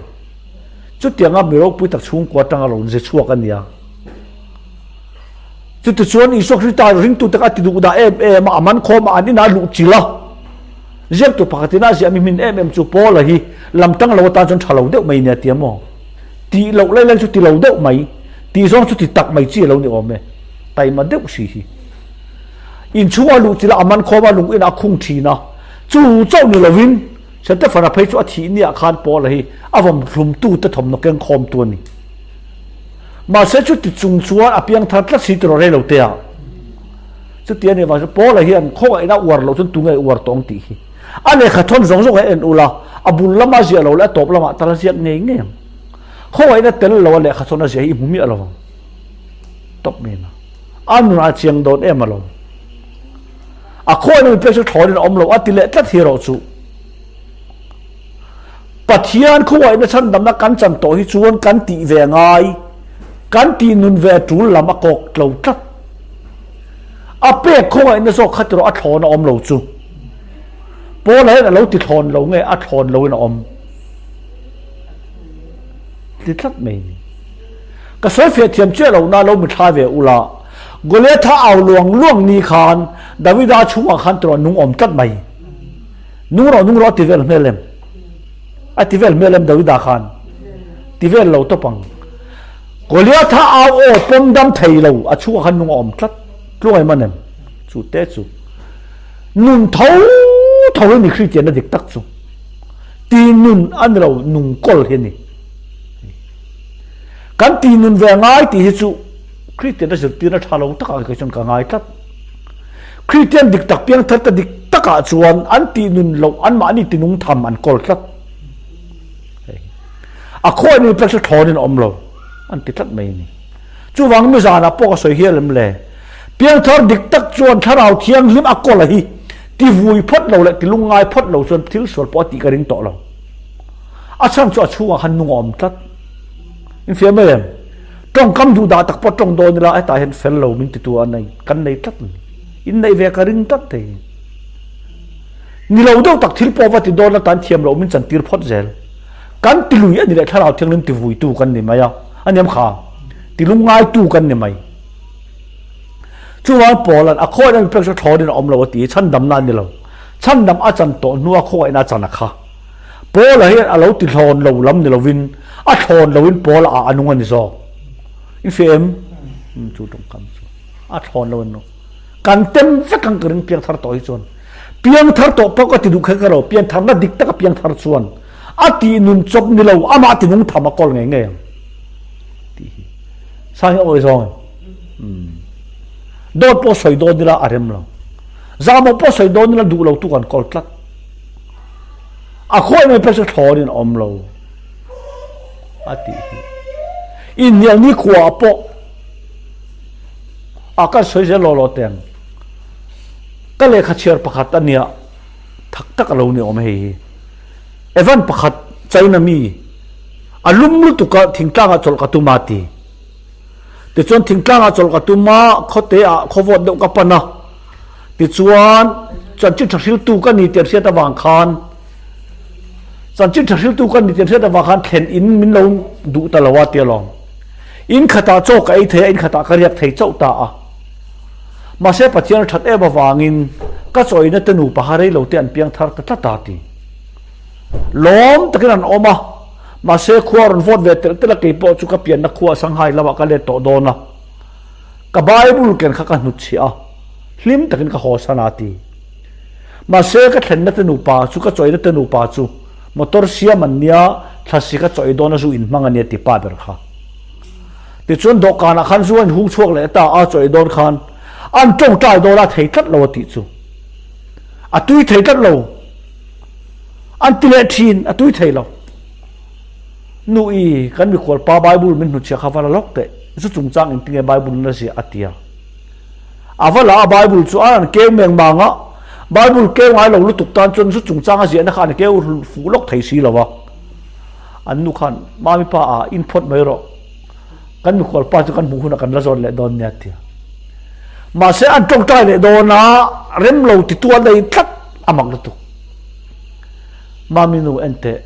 Chutianga mi ropui tak chhungkua atanga lo ze chhuak a nia. Chutichuan Isua Krista ringtute kha a ti duh dah em em a, a man khawm a, an inah a luh chilh a. Ziaktu pakhatin a ziah mi hmin em em chu Paula hi lam tang lo atan chuan tha lo deuh mai nia tia maw? Tih loh lai lai chu ti lo deuh mai, tih zawng chu ti tak mai chi a lo ni awm e. Taima deuh si hi. Inchhunga a luh chilh a, a man khawm a, lung inah a khung thin a. Chu chauh ni lovin Setefana phei chu a thih niah khan Paula hi a vawm hlumtute thawmhnaw keng khawmtu a ni. Mahse chuti chung chuan a piang thar tlat si tiraw rei lo te ah. Chuti a nih vang chuan Paula hian khawngaihna a uar loh chuan tunge uar tawh ang tih hi. A lehkha thawn zawng zawng hi a en ula, a bul lama ziah lo leh a tawp lamah tal a ziak ngei ngei ang. Khawngaihna tel lo a lehkha thawn a ziah hi i hmu miah lo ang. Tawp mai na. A nunah a chiang dawn em alawm. A khawngaihna min pek chu thlawnin a awm lo a ti leh tlat hi erawh chu. Pathian khawngaihna chhandamna kan chan tawh hi chuan kan tih ve ngai, kan tih nun ve tul lam a kawk tlo tlat. A pek khawngaihna zawk kha tiraw a thlawn a awm lo chu. Paula hian a lo ti thlawn lo nge a thlawn loin a awm ti tlat mai ni. Ka sawi fiah thiam chiah lo na lo mi thlai ve ula. Goliatha au luang luang ni khan Davida chhungah khan tiraw nung awm tlat mai. Nung rawh nung rawh a ti vel hmel em? A ti vel hmel em Davida khan? Ti vel lo tawp ang. Goliatha au aw pawm dam thei lo a chhungah khan nung a awm tlat. Tluang em an em? Chu te chu. Nun tho tho hi ni Kristianna dik tak chu. Ti nun a ni lo nung kawl hi a ni. Kan ti nun ve ngai tih hi chu Kristianna zirtirna tha lo takah kei chuan ka ngai tlat. Kristian dik tak piangthar te dik takah chuan an tih nun loh anmahni tinung tham an kawl tlat. A khawi ni pek chu thlawnin a awm lo an ti tlat mai a ni. Chuvang mi zanah pawh ka sawi hial em le? Piangthar dik tak chuan thlarau thianghlim a kawl a hi ti vui phawt lo leh ti lungngai phawt lo chuan thil sual pawh a tih ka ring tawh lo. A chhan chu a chhungah khan nung a awm tlat. Infiam mai em? Tawngkam duh dah tak pawh tawng dawn ila hetah hian fel lo min titu a nei kan nei tlat a ni. Inneih ve ka ring tlat thei. Ni lo deuh tak thil pawh va ti dawn atan thiam loh min chantir phawt zel. Kan ti lui a ni leh thlarau thianghlim ti vuitu kan ni mai a, a niam kha ti lungngaitu kan ni mai. Chuvang Paula'n a khawngaihna mi pek chu thlawnin a awm lo a ti hi chhandamna a ni lo. Chhandam a chan tawh hnua khawngaihna a chan a kha. Paula hian a lo ti thlawn lo lam ni lovin a thlawn loin Paula ah a nung a ni zawk. In hria em? Chu tawngkam chu a thlawn lo a ni. Kan tem vek ang ka ring piangthar tawh hi chuan. Piangthar tawh pawh ka ti duh kher kher lo, piangtharna dik taka piangthar chuan a tih nun chawp ni lo amah ti nung tham a kawl ngei ngei ang tih hi. Sang hi a awi zawng em? Dawt pawh sawi dawn ila a rem lo. Zahmawh pawh sawi dawn ila duh lo tu kan kawl tlat. A khawi mai pek chu thlawnin a awm lo a tih hi. Inhnial ni khua pawh a kan sawi zel law law teh ang. Ka lehkha chhiar pakhat a nia thak tak a lo ni awm hei hi. Evan pakhat China mi a lum lutuk a thingtlangah chawlh ka tum a ti. Tichuan thingtlangah chawlh ka tum a khawte ah khawvawt deuh ka pan a. Tichuan chanchin tha hriltu ka ni tih an hriat avang khan. Chanchin tha hriltu kan ni tih an hriat avang khan thlen in min lo duh ta lo a tia lawm. In khatah chaw ka ei thei a, in khatah ka riak thei chauh ta a. Mahse Pathian a that em avangin ka chawina te nupa kha rei lo te an piang thar ta tlat a ti. Lawm takin an awm a, mahse khua a rawn vawt ve telh telh a, kei pawh chu ka pianna khua Shanghai lamah ka let tawh dawn a. Ka Bible ken kha ka hnutchhiah a, hlim takin ka haw san a ti. Mahse ka thlenna te nupa chu ka chawina te nupa chu motor siam an nia, thlasi ka chawi dawn a zu in hmang a nia ti pa ber kha. Tichuan dawhkanah khan zu a inhung chhuak leh ta a, chawi dawn khan an tawngtai dawn a thei tlat lo a tih chu. A tui thei tlat lo. An ti leh thin, a tui thei lo. Nu i, kan mikhual pa Bible min hnutchhiah kha va la lawk teh, zu chungchang engtinge Bible in a ziah a ti a. A va la a Bible chu a an keu meng mang a, Bible keu ngai lo lutuk tan chuan zu chungchang a ziahna kha an keu fuh lawk thei si lo a. An nu khan, Mami pa a, in phawt mai rawh, kan mikhual pa chu kan hmuh hunah kan la zawn leh dawn nia ti a. Mahse an tawngtai leh dawn a, rem lo titu a nei tlat a mak lutuk. Mami nu enteh,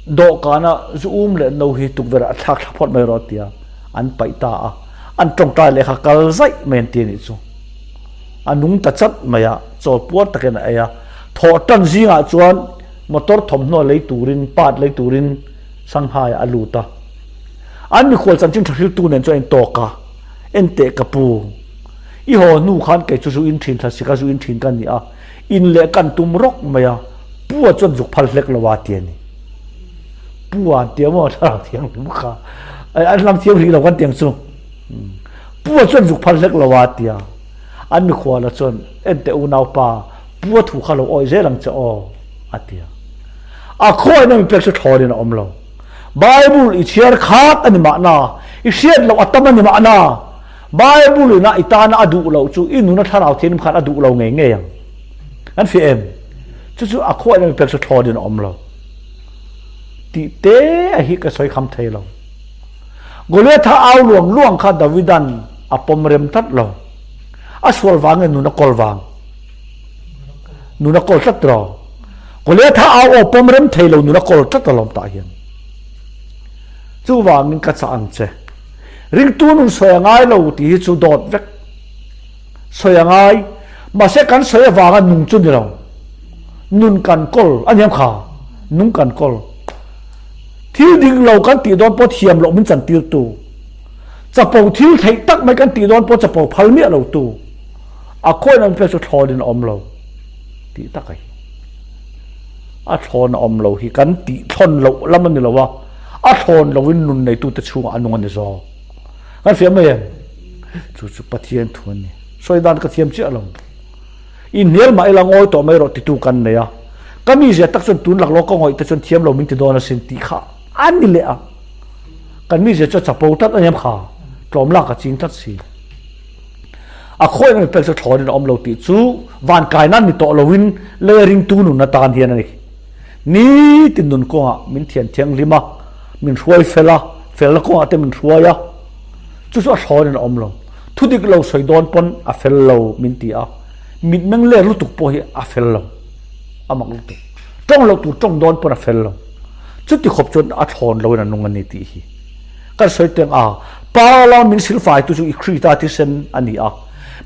dawhkana zu um leh no hi tukverh ah thlak thla phawt mai rawh tia an paih ta a. An tawngtai leh kha kal zaih mai an ti a nih chu. A nung ta chat mai a, chaw puar takin a ei a. Thawh tan zingah chuan motor thawmhnaw lei turin, part lei turin Shanghai ah a lut a. An mikhual chanchin tha hriltu nen chuan a intawk a, Enteh ka pu, i haw hnu khan kei chu zu in thin thla sika zu in thin ka ni a, in leh kan tum rawk mai a, pu a chuan zuk phal hlek lo a ti a ni. Pu a an ti a maw thlarau thianghlim kha an hlam thiam rih lo kan ti ang chu. Pu a chuan zuk phal hlek lo a ti a, an mikhual a chuan enteh unaupa pu a thu kha lo awih zel ang che aw a ti a. A khawiah mi pek chu thlawnin a awm lo. Bible i chhiar khat a ni mahna, i hriat loh a tam a ni mahna, Bible ina i tana a duh loh chu i nuna thlarau thianghlim khan a duh lo ngei ngei ang. Kan fiah em? Chu chu a khawiah mi pek chu thlawnin a awm lo. Tih te a hi ka sawi kham thei lo. Goliatha au luang luang kha Davidan a pawm rem tlat lo. A sual vang nge nun a kawl vang? Nun a kawl tlat ro. Goliatha au aw pawm rem thei lo nun a kawl tlat alawm tah hian. Chuvangin ka chah ang che. Ringtu nun sawi a ngai lo tih hi chu dawt vek. Sawi a ngai. Mahse kan sawi avanga nung chu ni lo. Nun kan kawl a niam kha. Nung kan kawl. Thil ding lo kan tih dawn pawh thiam loh min chantir tu. Chapo thil theih tak mai kan tih dawn pawh chapo phal miah lo tu. A khawiin an pek chu thlawnin a awm lo tih tak a hi. A thlawn a awm lo hi kan tih thlawn loh lam a ni lo a, a thlawn loin nun neitute chhungah a nung a ni zawk. Kan fiah mai em? Chu chu Pathian thu a ni. Sawi dan ka thiam chiah lo. I hnial mah ila ngawi tawh mai rawh titu kan nei a. Ka mizia tak chuan tun laklawk ka ngawih te chuan thiam lo min ti dawn asin tih kha a ni leh a. Kan mizia chu a chapo tlat a niam kha, tlawm lak a ching tlat si. A khawiin a mi pek chu thlawnin a awm lo tih chu van kai nan ni tawh loin lei a ringtu nun atan hian a ni. Nitin nun kawngah min thian thianghlim a, min hruai fel a, felna kawngah te min hruai a, chu chu a thlawnin a awm lo. Thudik lo sawi dawn pawn a fel lo min ti a, mitmeng ler lutuk pawh hi a fel lo, a mak lutuk. Tawng loh tur tawng dawn pawn a fel lo. Chuti khawp chuan a thlawn loin a nung a ni tih hi. Kan sawi teng a, Pa lama min silfaitu chu i Krista thisen a ni a,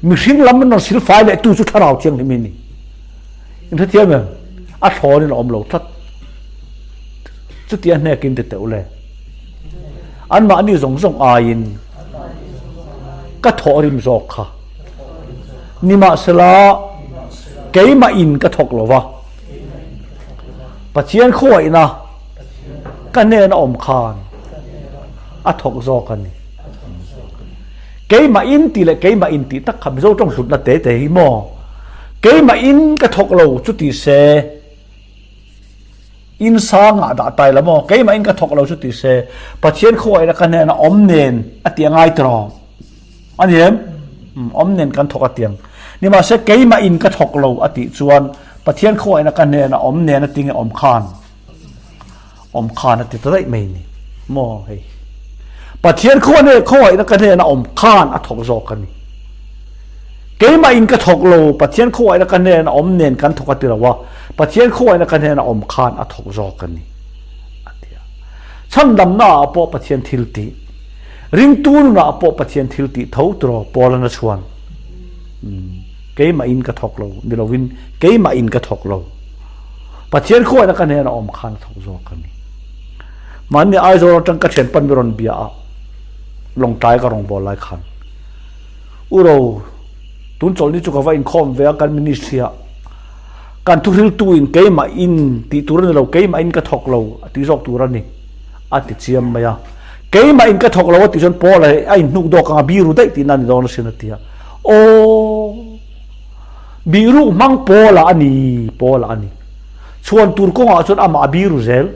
mihring lam min rawn silfai lehtu chu Thlarau Thianghlim hi a ni. In hrethiam em? A thlawnin a awm lo tlat. Chuti a hnekin ti teuh le. Anmahni zawng zawng aiin ka thawhrim zawk kha. Nimahsela, keimah in ka thawk lo va, Pathian khawiahna ka hnena awm khan a thawk zawk a ni. Keimah in tih leh keimah in tih tak kha Mizo tawng hlutna te te hi maw? Keimah in ka thawk lo chu ti se in sangah dah tai la maw? Keimah in ka thawk lo chu ti se Pathian khawiahna ka hnena awm nen a ti a ngai tiraw? A ni em? Awm nen kan thawk a tiang. Nimahse keimah in ka thawk lo a tih chuan Pathian khawiahna ka hnena awm nen a ti nge awm khan? Awm khan a ti ta daih mai ni maw hei. Pathian khawiahna khawiahna ka hnena awm khan a thawk zawk a ni. Keimah in ka thawk lo Pathian khawiahna ka hnena awm nen kan thawk a ti lo a. Pathian khawngaihna ka hnena awm khan a thawk zawk a ni, a ti a. Chhandamna ah pawh Pathian thil tih, ringtu nunah pawh Pathian thil tih tho turaw Paul-an a chhuan. Keimah in ka thawk lo, ni lovin keimah in ka thawk lo. Pathian khawngaihna ka hnena awm khan a thawk zawk a ni. Mahni Aizawl atang ka thian pan mi rawn bia a, Lawngtlai ka rawngbâwl lai khan. U Ro, tun chawlhni chu ka va inkhawm ve a kan ministry ah. Kan thuhriltu in keimah in tih tur a ni lo, keimah in ka thawk lo a tih zawk tur a ni, a ti chiam mai a. Keimah in ka thawk lo a tih chuan Paul-a hi a inhnuk dawk ang a, biru daih tihna a ni dawn asin a ti a. Aw, biru hmang Paul-a a ni, Paul-a a ni. Chhuan tur kawngah chuan amah a biru zel.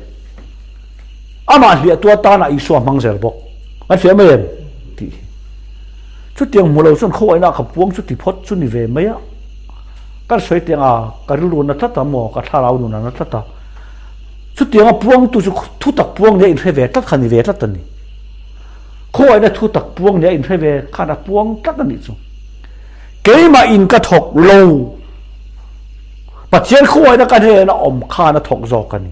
Amah hliahtu atana Isua hmang zel bawk. Kan hria mai em? Tih hi. Chutiang hmu lo chuan khawngaihna ka puang chu ti phawt chu ni ve mai a. Kan sawi tiang a, ka rilru na tlat a maw, ka thlarau nun a na tlat a. Chutianga puangtu chu thu tak puang nia inhre ve tlat kha ni ve tlat a ni. Khawngaihna thu tak puang nia inhre ve khan a puang tlat a nih chu. Keimah in ka thawk lo. Pathian khawngaihna ka hnena awm khan a thawk zawk a ni.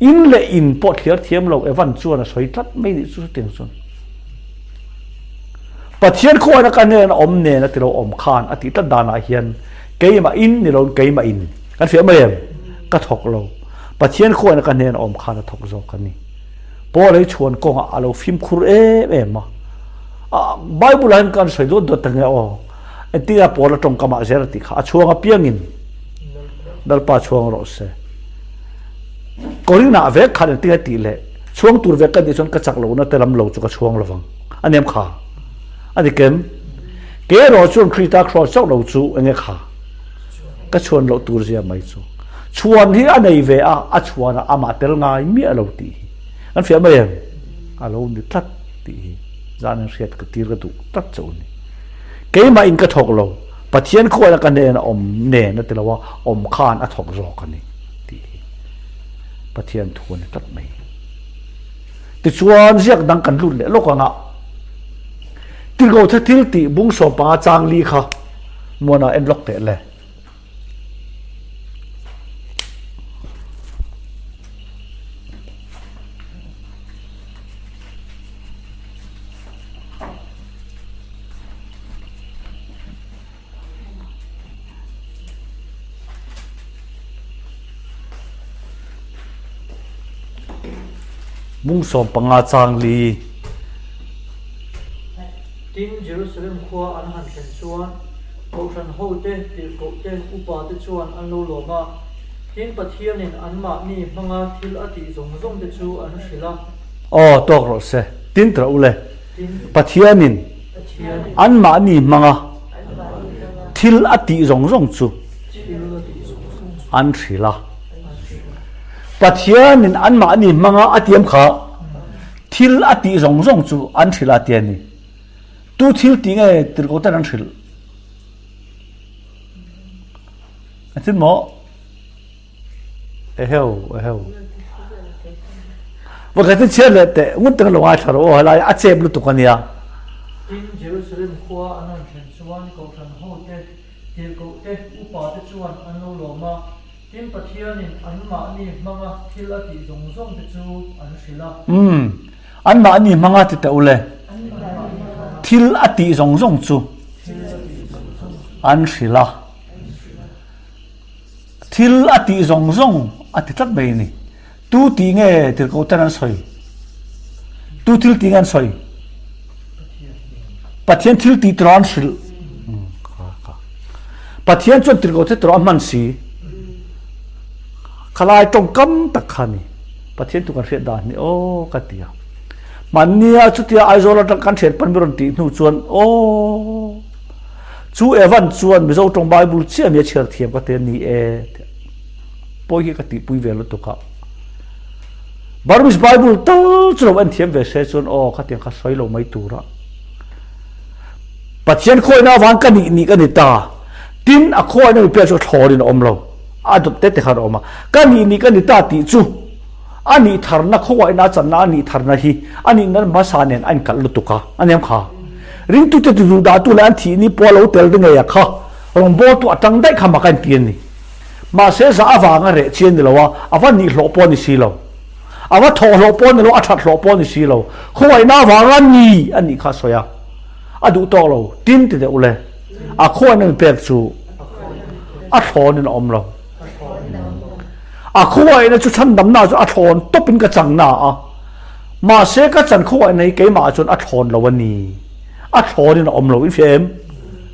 In leh in pawh thliar thiam lo Evan chuan a sawi tlat mai nih chu chutiang chuan. Pathian khawngaihna ka hnena awm nen a ti lo awm khan a tih tlat danah hian keimah in ni loin keimah in kan hriat mai em? Ka thawk lo. Pathian khawngaihna ka hnena awm khan a thawk zawk a ni. Paul hi chhuan kawngah a lo fimkhur em em a. Bible ah hian kan sawi dawt dawt ang e aw. Engtin a Paul a tawngkamah zel a tih kha a chhuang apiangin Lalpa chhuang rawh se. Korinah vek khan engtin a tih leh chhuang tur vek ka nih chuan ka chak lohna te lam lo chu ka chhuang lovang. A nem kha. A ni kem. Ke erawh chuan Krista Kraws chauh lo chu enge kha? Ka chhuan loh tur zia mai chu. Chhuan hi a nei ve a, a chhuan ah amah tel ngai miah lo tih hi. Kan fiah mai em? A lo ni tlat tih hi zan in hriat ka tir ka duh tlat chauh a ni. Keimah in ka thawk lo, Pathian khuaina ka hnen a awm nen a ti lo a, awm khan a thawk zawk a ni tih hi Pathian thu a ni tlat mai. Tichuan ziak dang kan lut leh lawk ang a, Tirhkohthe thil tih bung 15 chang li kha muana en lawk teh le. Bung 15 chang li.
Tin, Jerusalem khua an han thlen chuan Kohhran hote, tirhkohte, upate chuan an lo lawm a. Tin, Pathianin anmahni hmanga thil a tih zawng zawngte chu an hrilh a.
Aw, tawk rawh se. Tin rawh u le. Pathianin anmahni hmanga thil a tih zawng zawng chu an hrilh a. Pathianin anmahni hmanga a tiam kha thil a tih zawng zawng chu an hrilh a ti a ni. Tu thil tih nge tirhkoh ten an hrilh? A thil maw? Eheu, eheu. Pakhat in chhiar leh teh, ngun tak lo ngaithla rawh aw, helai a chep lutuk a nia.
Tin, Jerusalem khua an rawn thlen chuan Kohhran hote, tirhkohte, upate chuan an lo lawm a. Tin, Pathianin anmahni hmanga thil a tih zawng zawngte chu an hrilh a.
Umm, anmahni hmanga ti teh u le. Thil a tih zawng zawng chu an hrilh a. Thil a tih zawng zawng a ti tlat mai a ni. Tu tih nge tirhkoh ten an sawi? Tu thil tih nge an sawi? Pathian thil tih tura an hrilh. Pathian chuan tirhkoh te tura a hman si. Khalai tawngkam tak kha ni. Pathian tu kan hriat dan ni aw ka ti a. Mahnia chutia Aizawl atang kan thian pan mi rawn tih hnu chuan aw Chu Evan chuan Mizo tawng Bible chiah mi a chhiar thiam ka ti a ni e tih pawi hi ka tihpui ve lutuk a. Burmese Bible tal chu lo en thiam ve se chuan aw khatiang kha sawi lo mai tur a. Pathian khawihna avang ka nih nih ka ni ta. Tin a khawihna mi pek chu thlawrin a awm lo. A dawt te te khan a awm a. Ka nih nih ka ni ta tih chu a nih tharna khawngaihna a channa a nih tharna hi a nihna hmasa nen a inkalh lutuk a. A nem kha. Ringtute ti duh dahtu leh an thih ni pawh a lo tel ringei a kha rawngbawltu a tang daih kha mak a inti a ni. Mahse zah avanga reh chi a ni lo a, a va nihhlawh pawh a ni si lo. A va thawhhlawh pawh a ni lo, a thathlawh pawh a ni si lo. Khawngaihna avanga ni a nih kha a sawi a, a duh tawk lo. Tin ti deuh ule, a khawngaihna mi pek chu a thlawnin a awm lo. A khawngaihna chu chhandamna chu a thlawn tawpin ka chang na a, mahse ka chan khawngaihna hi keimah chuan a thlawn lo a ni. A thlawnin a awm lo. In hria em?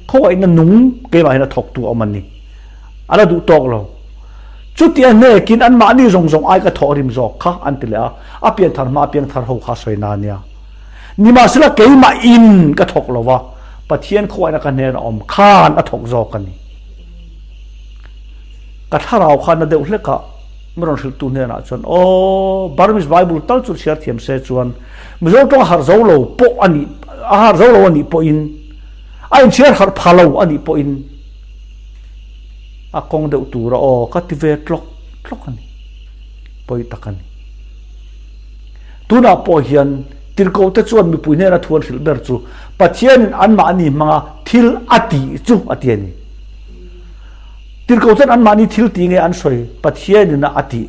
Khawngaihna nung keimah hian a thawktu a awm a ni. A la duh tawk lo. Chuti a hnekin anmahni zawng zawng ai ka thawh rim zawk kha an ti leh a, a pianthar hma a piangthar ho kha a sawi na a nia. Nimahsela keimah in ka thawk lo va, Pathian khawngaihna ka hnen a awm khan a thawk zawk a ni. Ka thlarau kha na deuh hlek a, mi rawn hrilhtu hnenah chuan, Aw, Burmese Bible tal chu chhiar thiam se chuan Mizo tawng a harh zo lo pawh a nih, a harh zo lo a nih pawhin, a inchhiar harh pha lo a nih pawhin, a kawng deuh tura aw ka ti ve tlawk tlawk a ni, pawi tak a ni. Tunah pawh hian tirhkohte chuan mipui hnena thu an hrilh ber chu Pathianin anmahni hmanga thil a tih chu a ti a ni. Tirhkoh chuan anmahni thil tih nge an sawi Pathianin a tih.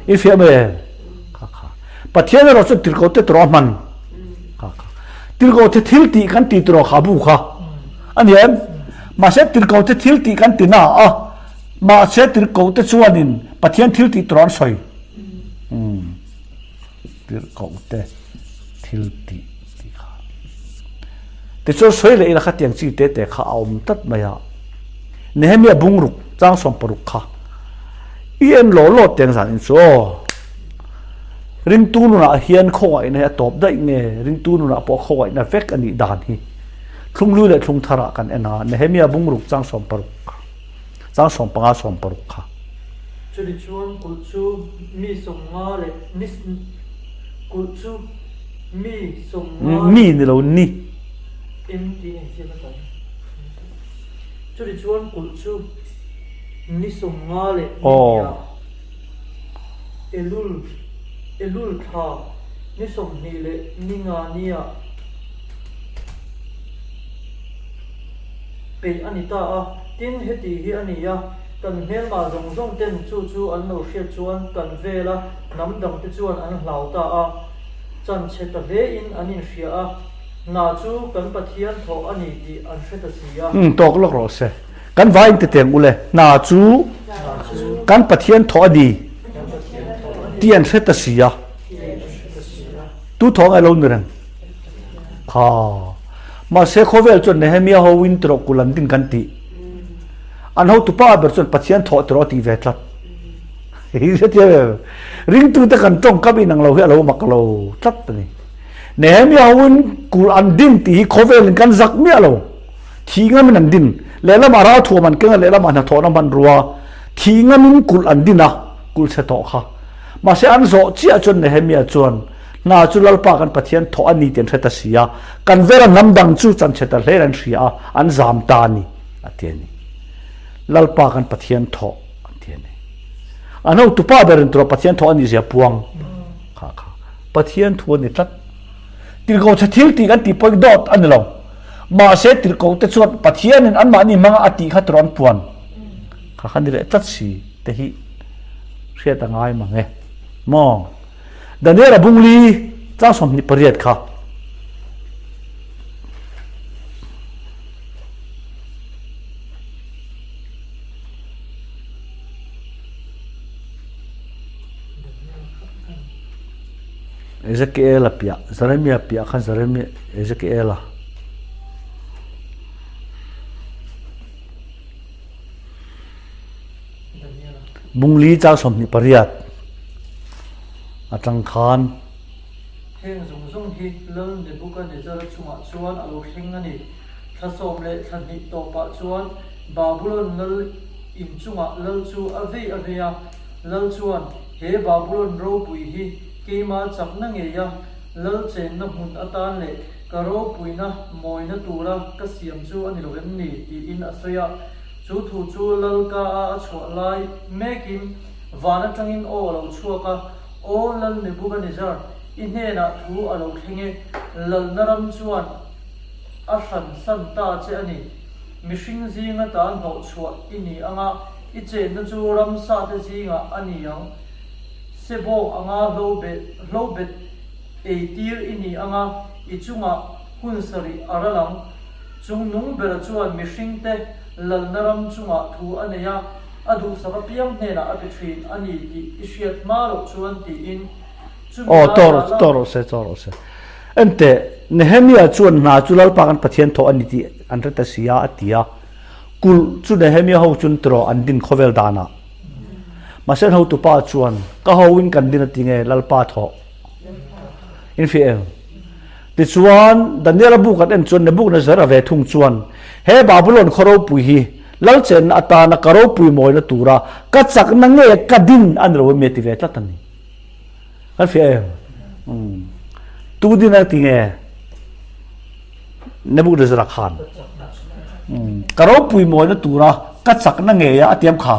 I fiah mai em? Kha kha. Pathian erawh chuan tirhkohte tawrh a hman. Kha kha. Tirhkohte thil tih kan ti tawrh kha bu kha. A ni em? Mahse tirhkohte thil tih kan ti na a, mahse tirhkohte chuanin Pathian thil tih tawrh an sawi. Umm. Tirhkohte thil tih tih kha. Tichuan sawi leh ila khatiang chi te te kha a awm tlat mai a. Nehemia bungruk chang 16 kha i en law law teng zan in chu aw. Ringtu nunah hian khawngaihna hi a tawp daih nge ringtu nunah pawh khawngaihna vek a nih dan hi thlunglui leh thlung tharah kan en a Nehemia bungruk chang 16 kha. Chang 15 16 kha.
Chumi chuan kulh chu mi 50 leh ni kulh chu mi 50
Mi ni lo ni.
Eng tih in ziak a tam. Chumi chuan kulh chu ni 50 leh ni hniah Elul Elul thla ni 20 leh ni nga niah peih a ni ta a. Tin, heti hi a ni a, kan hmelma zawng zawng ten chu chu an lo hriat chuan kan vela hnam dangte chuan an hlau ta a, chanchhe ta hlein an inhria a, hna chu kan Pathian thawh a ni tih an hre ta si a.
Umm, tawk lawk rawh se. Kan vai in titeng ule, hna chu kan Pathian thawh a ni tih an hre ta si a. Tu thawh ngai lo ni reng? Kha. Mahse khawvel chuan Nehemia ho in tiraw kul an din kan tih. An hotupa ber chuan Pathian thawh tiraw a tih ve tlat. Hetiang em? Ringtute kan tawngkam inang lo hi a lo mak lo tlat a ni. Nehemia ho in kul an din tih hi khawvel in kan zak miah lo. Thih ngam in an din. Lehlamah ralthuam an keng a, lehlamah hnathawhna hmanrua. Thih ngam in kulh an din a, kulh chhe tawh kha. Mahse an zawh chiah chuan Nehemia chuan Hna chu Lalpa kan Pathian thawh a ni tih an hre ta si a, kan vela hnam dang chu chanchhe ta hlein an hria a, an zam ta a ni, a ti a ni. Lalpa kan Pathian thawh an ti a ni. An hotupa berin tura Pathian thawh a nih zia puang kha kha Pathian thu a ni tlat. Tirhkoh chhe thil tih kan tih pawhin dawt a ni lo. Mahse tirhkoh te chuan Pathianin anmahni hmanga a tih kha tura an puan kha kha ni leh tlat si te hi hriat a ngai mang e. Maw? Daniel-a bungli chang 28 kha. Ezekiel-a piah, Jeremia piah khan Jeremia, Ezekiel-a. Bungli chang 28 atang khan.
Heng zawng zawng hi Lal Nebuchadnezzar chungah chuan a lo thleng a ni. Thla sawm leh thla hnih tawpah chuan Babulon lal in chungah lal chu a vei a vei a. Lal chuan, He Babulon ropui hi keima chakna ngeia lal chenna hmun atan leh ka ropuina mawina tura ka siam chu a ni lo em ni? tiin a sawi a. Chu thu chu Lal ka a a chhuah lai mekin van atangin aw a lo chhuak a, Aw Lal Nebuchadnezzar, i hnenah thu a lo thleng e, lalna ram chuan a hran san ta che a ni. Mihring zinga ta hnawh chhuah i ni anga, I chenna chu ramsate zingah a ni ang. Sebawk anga hlobet eitir i ni anga i chungah hun sarih a ral ang. Chung nung bera chuan mihringte lalna ram chungah thu a nei a, a duhsak apiang hnenah a pe thin a ni tih i hriat hma loh chuan tiin chumi
Aw,
lai
tawh
ah
rawh,
la.
tawh rawh se, tawh rawh se. Enteh, Nehemia chuan hna chu Lalpa kan Pathian thawh a ni tih an hre ta si a, a ti a. Kulh chu Nehemia ho chuan tiraw an din khawvel danah. Mahse an hotupa chuan, Ka hoin kan din a ti nge, Lalpa thawh. Infiah em? Tichuan, Daniela bu kan en chuan Nebuchadnezzar-a ve thung chuan, He Babulon khaw ropui hi lal chenna atana ka ropui mawina tura ka chakna nge ka din a ni lo em? a ti ve tlat a ni. Kan fiah em? Umm. Tu din a ti nge? Nebuchadnezzar-a khan. Umm. Ka ropui mawina tura ka chakna nge a tiam kha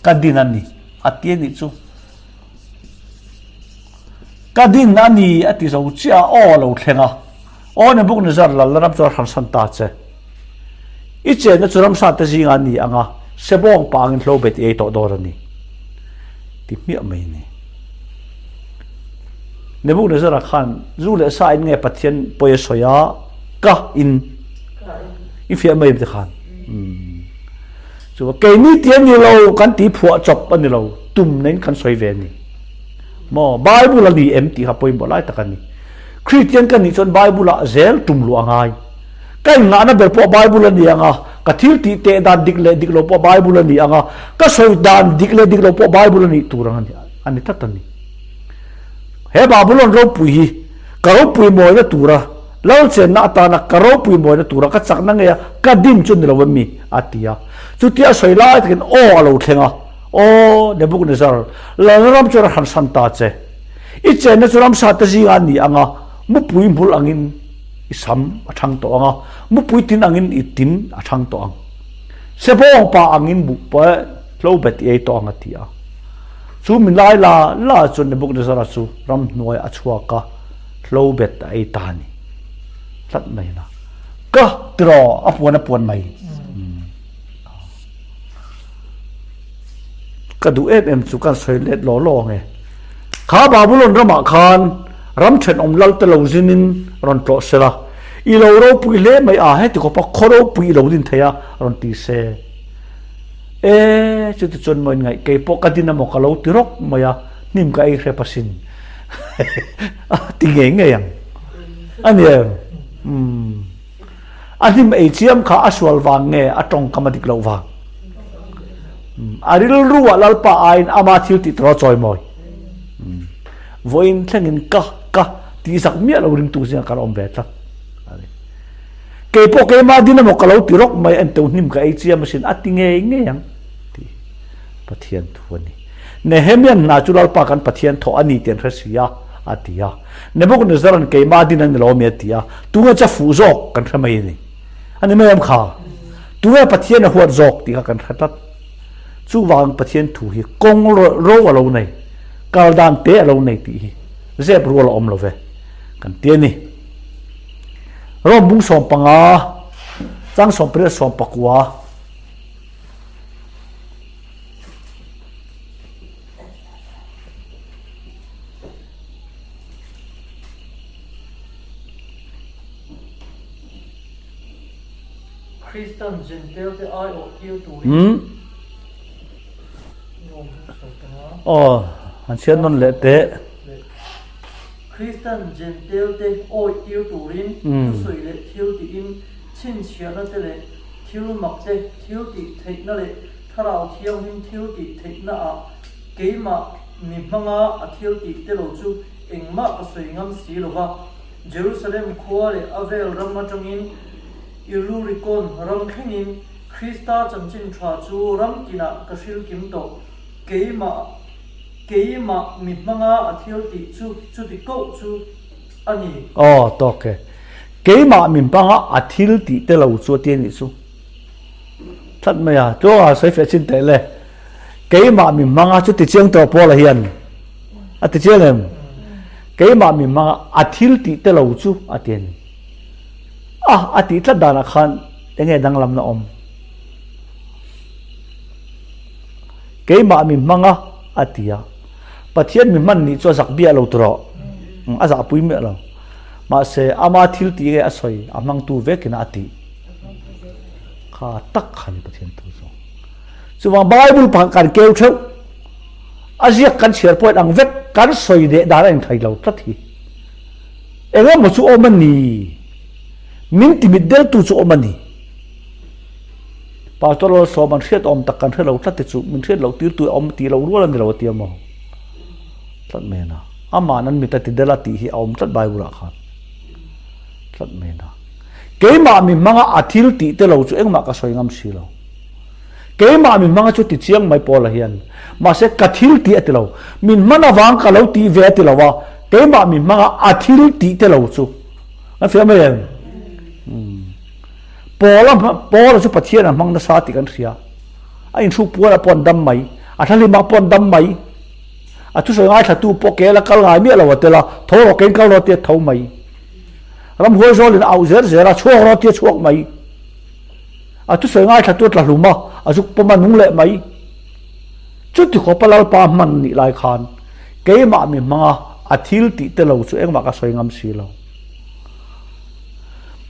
ka din a ni a ti a nih chu. Ka din a ni a ti zo chiah a, aw a lo thleng a. Aw Nebuchadnezzar lalna ram chu a hransan ta che. I chenna chu ramsa te zingah a ni ang a, sebawng pangin hlo bet i ei tawh dawn a ni. Ti hmiah mai a ni. Nebuchadnezzar-a khan zu leh sa in nge Pathian pawi a sawi a, ka in i fiah mai em ti khan. Chu keini ti a ni lo, kan ti phuah chawp a ni lo, tum neiin kan sawi ve a ni. Maw, Bible a ni em tih kha pawimawh lai tak a ni. Kristian ka nih chuan Bible ah zel tum luh a ngai. Ka inngahna ber pawh Bible a ni ang a, ka thil tih teh dan dik leh dik lo pawh Bible a ni ang a, ka sawi dan dik leh dik lo pawh Bible a nih tur ang a ni, a ni tlat a ni. He Babylon ropui hi ka ropui mawina tura Lal chenna atana ka ropui mawina tura ka chakna ngei a, ka din chu ni lo em mi? a ti a. Chutia a sawi lai takin aw a lo thleng a, Aw, Nebuchadnezzar, lalna ram chu a hransan ta che. I chenna chu ramsa te zingah a ni ang a, mupui hmul angin i sam a thang tawh ang a, mupui tin angin i tin a thang tawh ang. Sebawng pa angin buh pawh hlo bet i ei tawh ang a ti a. Chu mi lai la la chuan Nebuchadnezzar-a chu ramhnuai a chhuak a, Hlo bet a ei ta a ni tlat mai na. Ka tiraw a puan a puan mai. Ka duh em em chu kan sawi let law law ang e. Kha Babulon ramah khan ram thenawm lal te lo zinin rawn tlawh sela, i lo ropui hle mai a, heti khawpa khaw ropui i lo din thei a rawn ti se. E, chuti chuan maw in ngaih kei pawh ka din emaw ka lo ti rawk mai a, hnim ka ei hrep asin. A ti ngei ngei ang. A ni em? Umm. A hnim ei chiam kha a sual vang nge a tawngkam a dik loh vang? Umm. A rilru ah Lalpa aiin ama thil tih tur a chawi mawi. Umm. Vawiin thlengin ka ka tih zak miah lo ringtu zingah kan awm ve tlat. A ni. Kei pawh keimah din emaw ka lo ti rawk mai en teu hnim ka ei chiam asin a ti ngei ngei ang tih Pathian thu a ni. Nehemian hna chu Lalpa kan Pathian thawh a ni tih an hre si a, a ti a. Nebuchadnezzar-a'n keimah din a ni lo ami a ti a, tunge che fuh zawk kan hre mai a ni. A ni mai em kha? Tunge Pathian a huat zawk tih kha kan hre tlat. Chuvangin Pathian thu hi kawng ro a lo nei, kal dan te a lo nei tih hi zep rual a awm lo ve kan ti a ni. Rom bung 15, chang 18 19.
Kristan Jentail te aiawh tir turin
Aw, han chhiat nawn leh teh.
Kristan Jentail te awih tir turin thusawi leh thil tiin chhinchhiahna te leh thil mak te, thil tih theihna leh Thlarau Thianghlim thil tih theihna ah keimah mi hmanga a thil tih te lo chu engmah ka sawi ngam si lo va. Jerusalem khua leh a vel ram atangin Illurikon ram thlengin Krista chanchin tha chu ram tinah ka hril kim tawh. Keimah keimah mi hmanga a thil tih chu chuti koh chu a ni.
Aw, tawk e. Keimah mi hmanga a thil tih te lo chu a ti a nih chu. Tlat mai a, tluanga sawi feh chin teh le. Keimah mi hmanga chu ti chiang tawh Paula hian a ti chiang em? Keimah mi hmanga a thil tih te lo chu a ti a ni. A, a tih tlat danah khan enge danglamna awm? Keimah mi hmang a, a ti a. Pathian mi hman nih chu a zak biah lo tawh. A zahpui miah lo. Mahse, ama thil tih nge a sawi, a hmangtu vekin a tih. Kha tak kha ni Pathian thu chu. Chuvang Bible pakhat kan keu theuh, a ziak kan chhiar pawhin ang vek, kan sawi leh dan a inthai lo tlat hi. Engemaw chu awm a ni. Min timit deltu chu awm a ni. Pastor Lalsawm an hriat awm tak kan hre lo tlat te chu min hriat loh tirtu a awm tih lo rual a ni lo a ti a maw? Tlat mai a na. Ama'n an mit a ti del a tih hi a awm tlat Bible ah khan. Tlat mai a na. Keimah mi hmanga a thil tih te lo chu engmah ka sawi ngam si lo. Keimah mi hmanga chu ti chiang mai Paula hian. Mahse ka thil tih a ti lo. Min hman avang ka lo tih ve a ti lo a, keimah mi hmanga a thil tih te lo chu. An fiah mai em? Umm. Paula Paula chu Pathian a hmang nasa tih kan hria. A inhruk pualah pawh an dam mai. A thlahlimah pawh an dam mai. A thusawi ngaithlatu pawh ke la kal ngai miah lo a tel a, tho rawh kein kal rawh tia tho mai. Ramhuai zawlin a auh zer zer a, chhuak rawh tia chhuak mai. A thusawi ngaithlatu a tla hlum a, a zuk pawm a nung leh mai. Chuti khawpa Lalpa hman nih lai khan keimah mi hmanga a thil tih te lo chu engmah ka sawi ngam si lo.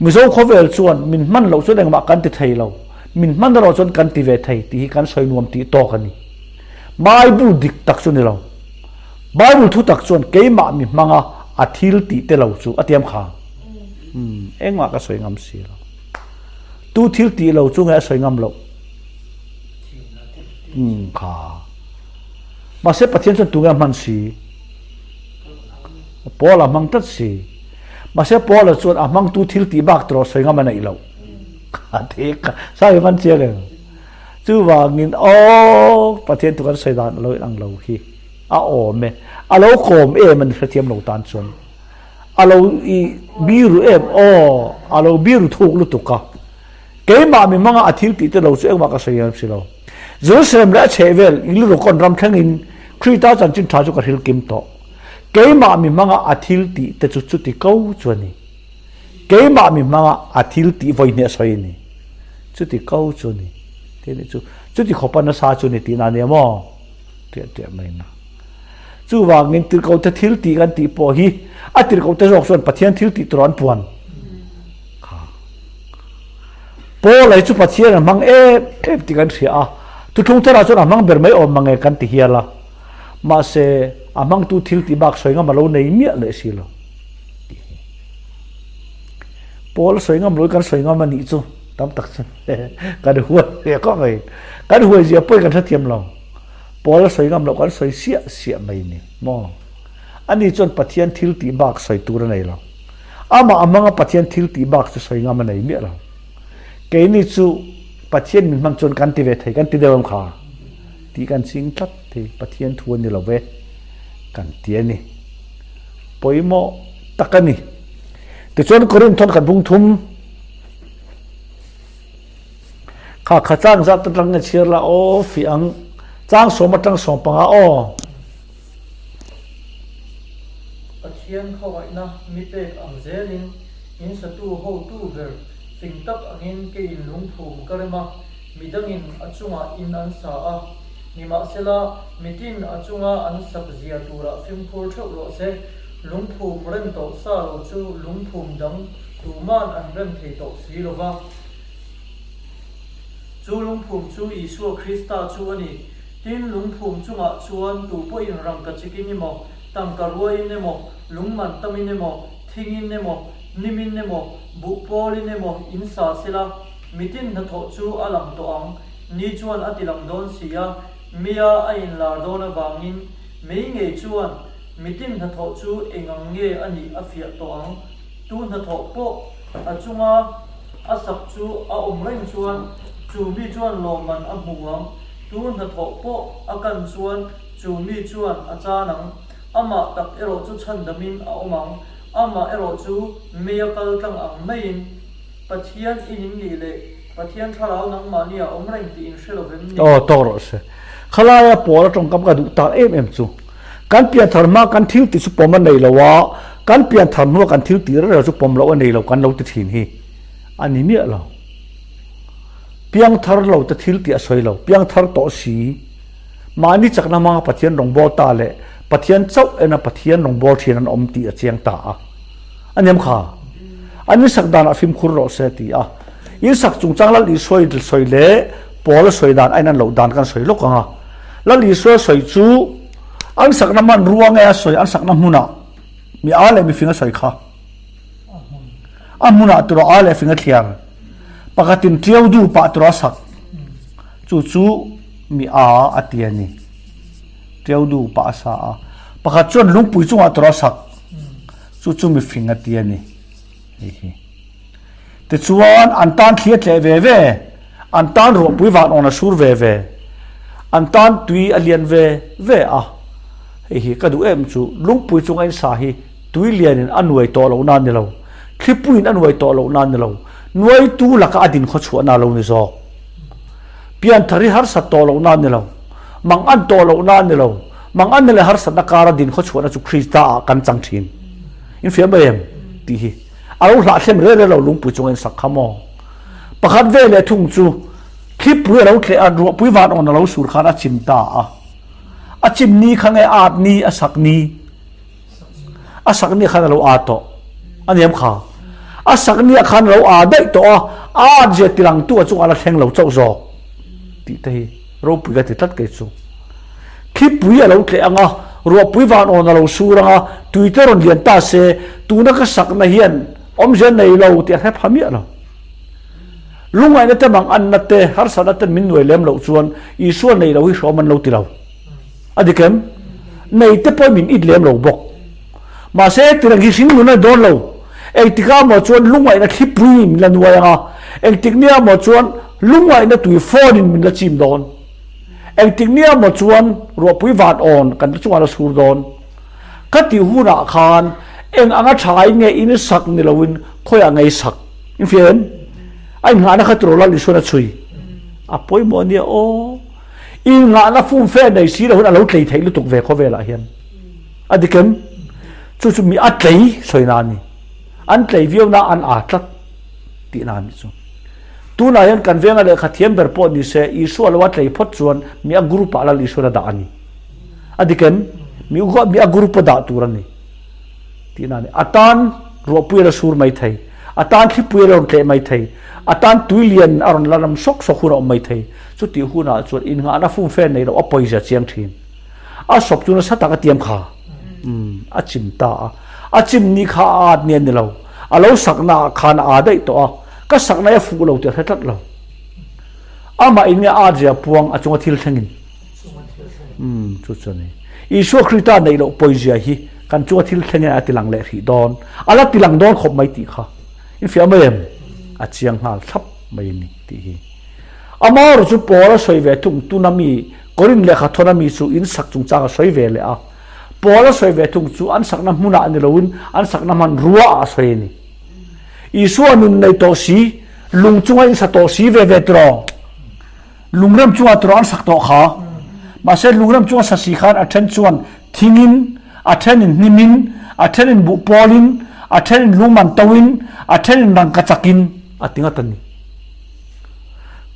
Mizo khawvel chuan min hman loh chuan engmah kan ti thei lo, min hman erawh chuan kan ti ve thei tih hi kan sawi nuam tih tawk a ni. Bible dik tak chu ni lo. Bible thu tak chuan keimah mi hmanga a thil tih te lo chu a tiam kha. Umm, engmah ka sawi ngam si lo. Tu thil tih lo chu nge a sawi ngam loh? Umm kha. Mahse Pathian chuan tunge a hman si? Paul a hmang tlat si. Mahse Paula chuan a hmangtu thil tih bak tawh sawi ngam a neih loh. Kha ti ka sawi man chiang em. Chuvangin aw Pathian chu kan sawi dan a lo inang lo hi a awm e. A lo kawm em a ni hrethiam lo tan chuan. A lo i biru em aw a lo biru thuk lutuk a. Keimah mi hmanga a thil tih te lo chu engmah ka sawi em si lo. Jerusalem leh a chhehvel Ilurukon ram thlengin Krista chanchin tha chu ka hril kim tawh. Keimah mi hmanga a thil tih te chu chuti ko chu a ni. Keimah mi hmanga a thil tih vawi hnih a sawi a ni. Chuti ko chu a ni. Tih a nih chu. Chuti khawpa nasa chu a ni tihna a nia maw? Tiah tiah mai na. Chuvangin tirhkohte thil tih kan tih pawh hi a tirhkohte zawk chuan Pathian thil tih tur an puan. Kha. Paul hi chu Pathian a hmang em em tih kan hria a. Thuthlung tharah chuan a hmang ber mai awm mange kan ti hial a. Mahse, a hmangtu thil tih bak sawi ngam a lo nei miah leh si lo. Tih hi. Paul sawi ngam lo i kan sawi ngam a nih chu tam tak chu kan huai ve khawp mai. Kan huai zia pawhin kan hrethiam lo. Paul sawi ngam loh kan sawi siah siah mai ni maw? Ani chuan Pathian thil tih bak sawi tur a nei lo. Amah a hmanga Pathian thil tih bak chu sawi ngam a nei miah lo. Keini chu Pathian min hmang chuan kan ti ve thei, kan ti deuh em kha? Tih kan ching tlat thei, Pathian thu a ni lo ve kan ti a ni. Pawimawh tak a ni. Tichuan Korinth thawn khat bung thum kha kha chang zat atang nge chhiar la aw fih ang chang sawm atang 15 aw.
Pathian khawngaihna mi pek ang zelin in satu hotu ber fing tak angin keiin lungphum ka rem a. Midangin a chungah in an sa a, nimahsela mitin a chunga an sak zia turah fimkhur theuh rawh se. Lungphum rem tawh sa lo chu lungphum dang tuman an rem thei tawh si lo va. Chu lungphum chu Isua Krista chu a ni. Tin, lungphum chungah chuan tu pawhin rangka chikin emaw, tangka ruaiin emaw, lungman tamin emaw, thingin emaw, nimin emaw, buhpawlin emaw in sa sela, Mitin hnathawh chu a lang tawh ang, ni chuan a ti lang dawn si a, mia a inlar dawn avangin mei ngei chuan mitin hnathawh chu eng ang nge a nih a fiah tawh ang. Tu hnathawh pawh a chunga a sak chu a awm reng chuan chu mi chuan lawmman a hmu ang, tu hnathawh pawh a kan chuan chu mi chuan a chan ang. Amah tak erawh chu chhandamin a awm ang, amah erawh chu mei a kal tlang ang maiin. Pathian i ning nih leh Pathian thlarau nangmahni a awm reng tih in hre lo vem ni?
Aw, tawk rawh se. Khalaia Paula tawngkam ka duh tak em em chu, kan pianthar hma kan thil tih chu pawm a nei lo a, kan pianthar hnua kan thil tih reng reng chu pawm loh a nei lo kan lo ti thin hi a ni miah lo. Piangthar lo te thil tih a sawi lo, piangthar tawh si. Mahni chakna hmanga Pathian rawngbâwl ta leh Pathian chauh ena Pathian rawngbâwl ṭhin an awm tih a chiang ta a. A niam kha. An insak danah fimkhur rawh se ti a. Insak chungchang Lal Isua sawi leh Paula sawi dan a inan loh dan kan sawi lawk ang a. Lal Isua sawi chu an sakna hmanrua nge a sawi an sakna hmunah mi a leh mifing a sawi kha. A hmunah turaw a leh fing a thliar. Pakhatin ṭiau du pah turaw a sak. Chu chu mi a a ti a ni. Ṭiau du pah a sa a. Pakhat chuan lungpui chungah turaw a sak. Chu chu mi fing a ti a ni. Hei hi. Tichuan an tan thli a tleh ve ve, an tan ruahpui van awn a sur ve ve, an tan tui a lian ve ve a. Hei hi ka duh em chu lungpui chunga in sa hi tui lianin a nuai tawh lohna a ni lo, thlipuiin a nuai tawh lohna a ni lo, nuaitu laka a din khawchhuahna a lo ni zawk. Pianthar hi harsat tawh lohna a ni lo, mang an tawh lohna a ni lo, mang anna leh harsatna kara din khawchhuahna chu Krista ah kan chang thin. In fiam em? Tih hi a lo hlahhlem rel rel lo lungpui chunga in sak kha maw? Pakhat ve leh thung chu thlipui a lo tleh a, ruahpui van awn a lo sur khan a chim ta a. A chim ni kha nge at ni a sak ni? A sak ni khan a lo aa tawh. A niam kha. A sak ni ah khan a lo aa daih tawh a, a at zia tilangtu a chungah a la thleng lo chauh zawk tih te hi ropui ka ti tlat kei chu. Thlipui a lo tleh ang a, ruahpui van awn a lo sur ang a, tui te rawn lian ta se, tuna ka sakna hian awmzia nei lo tih a hre pha miah lo. Lungngaihna te mang anna te, harsatna ten min nuai lem loh chuan Isua nei lo hi hrawm an lo ti lo. A dik em? Nei te pawhin min it lem lo bawk. Mahse tirang hi hring nun a ni dawn lo. Engtikah maw chuan lungngaihna thlipui in min la nuai ang a, engtik nia maw chuan lungngaihna tui phone in min la chim dawn. Engtik nia maw chuan ruahpui van awn kan chungah la sur dawn. Ka tih hunah khan eng anga tha in nge in sak ni loin khawiah ngei sak in fiah em? A innghahna kha tiraw Lal Isuan a chhui. A pawimawh ania aw. Innghahna fumfe nei si lo hun a lo tlei theih lutuk ve khawvelah hian. A dik em? Chu chu mi a tlei sawi na a ni. An tlei viau na an aa tlat tih na a nih chu. Tunah hian kan venga lehkha thiam ber pawh ni se Isua lo a tlei phawt chuan mi a group ah Lal Isuan a dah a ni. A dik em? Mi mi a group a dah tur a ni tih na a ni. A tan ruahpui a la sur mai thei, a tan thlipui a la rawn tleh mai thei, a tan tui lian a rawn la ram sawk sawk hun a awm mai thei. Chutih hunah chuan innghahna fumfe nei loh a pawizia chiang thin. A sawp chu nasa tak a tiam kha. Umm, a chim ta a. A chim ni kha a at ni a ni lo. A lo sakna ah khan a aa daih tawh a. Ka sakna hi a fuh lo tih a hre tlat lo. Amah in nge a at zia puang a chunga thil thlengin. Umm, chu chu a ni. Isua Krista neih loh pawizia hi kan chunga thil thlengin a tilang leh hrih dawn. A la tilang dawn khawp mai tih kha. In fiah mai em? A chiang nghal thlap mai a ni tih hi. Amaherawh chu Paul a sawi ve thung tuna mi Korin lehkha thawn ami chu in sak chungchang a sawi ve leh a. Paul a sawi ve thung chu an sakna hmunah ni loin an sakna hmanrua ah a sawi a ni. Isua nun nei tawh si, lung chunga in sa tawh si ve ve tiraw? Lungrem chungah tiraw an sak tawh kha? Mahse lungrem chunga sa si khan a then chuan thingin, a thenin hnimin, a thenin buhpawlin, a thenin lungman toin, a thenin rangkachakin a ti ngat a ni.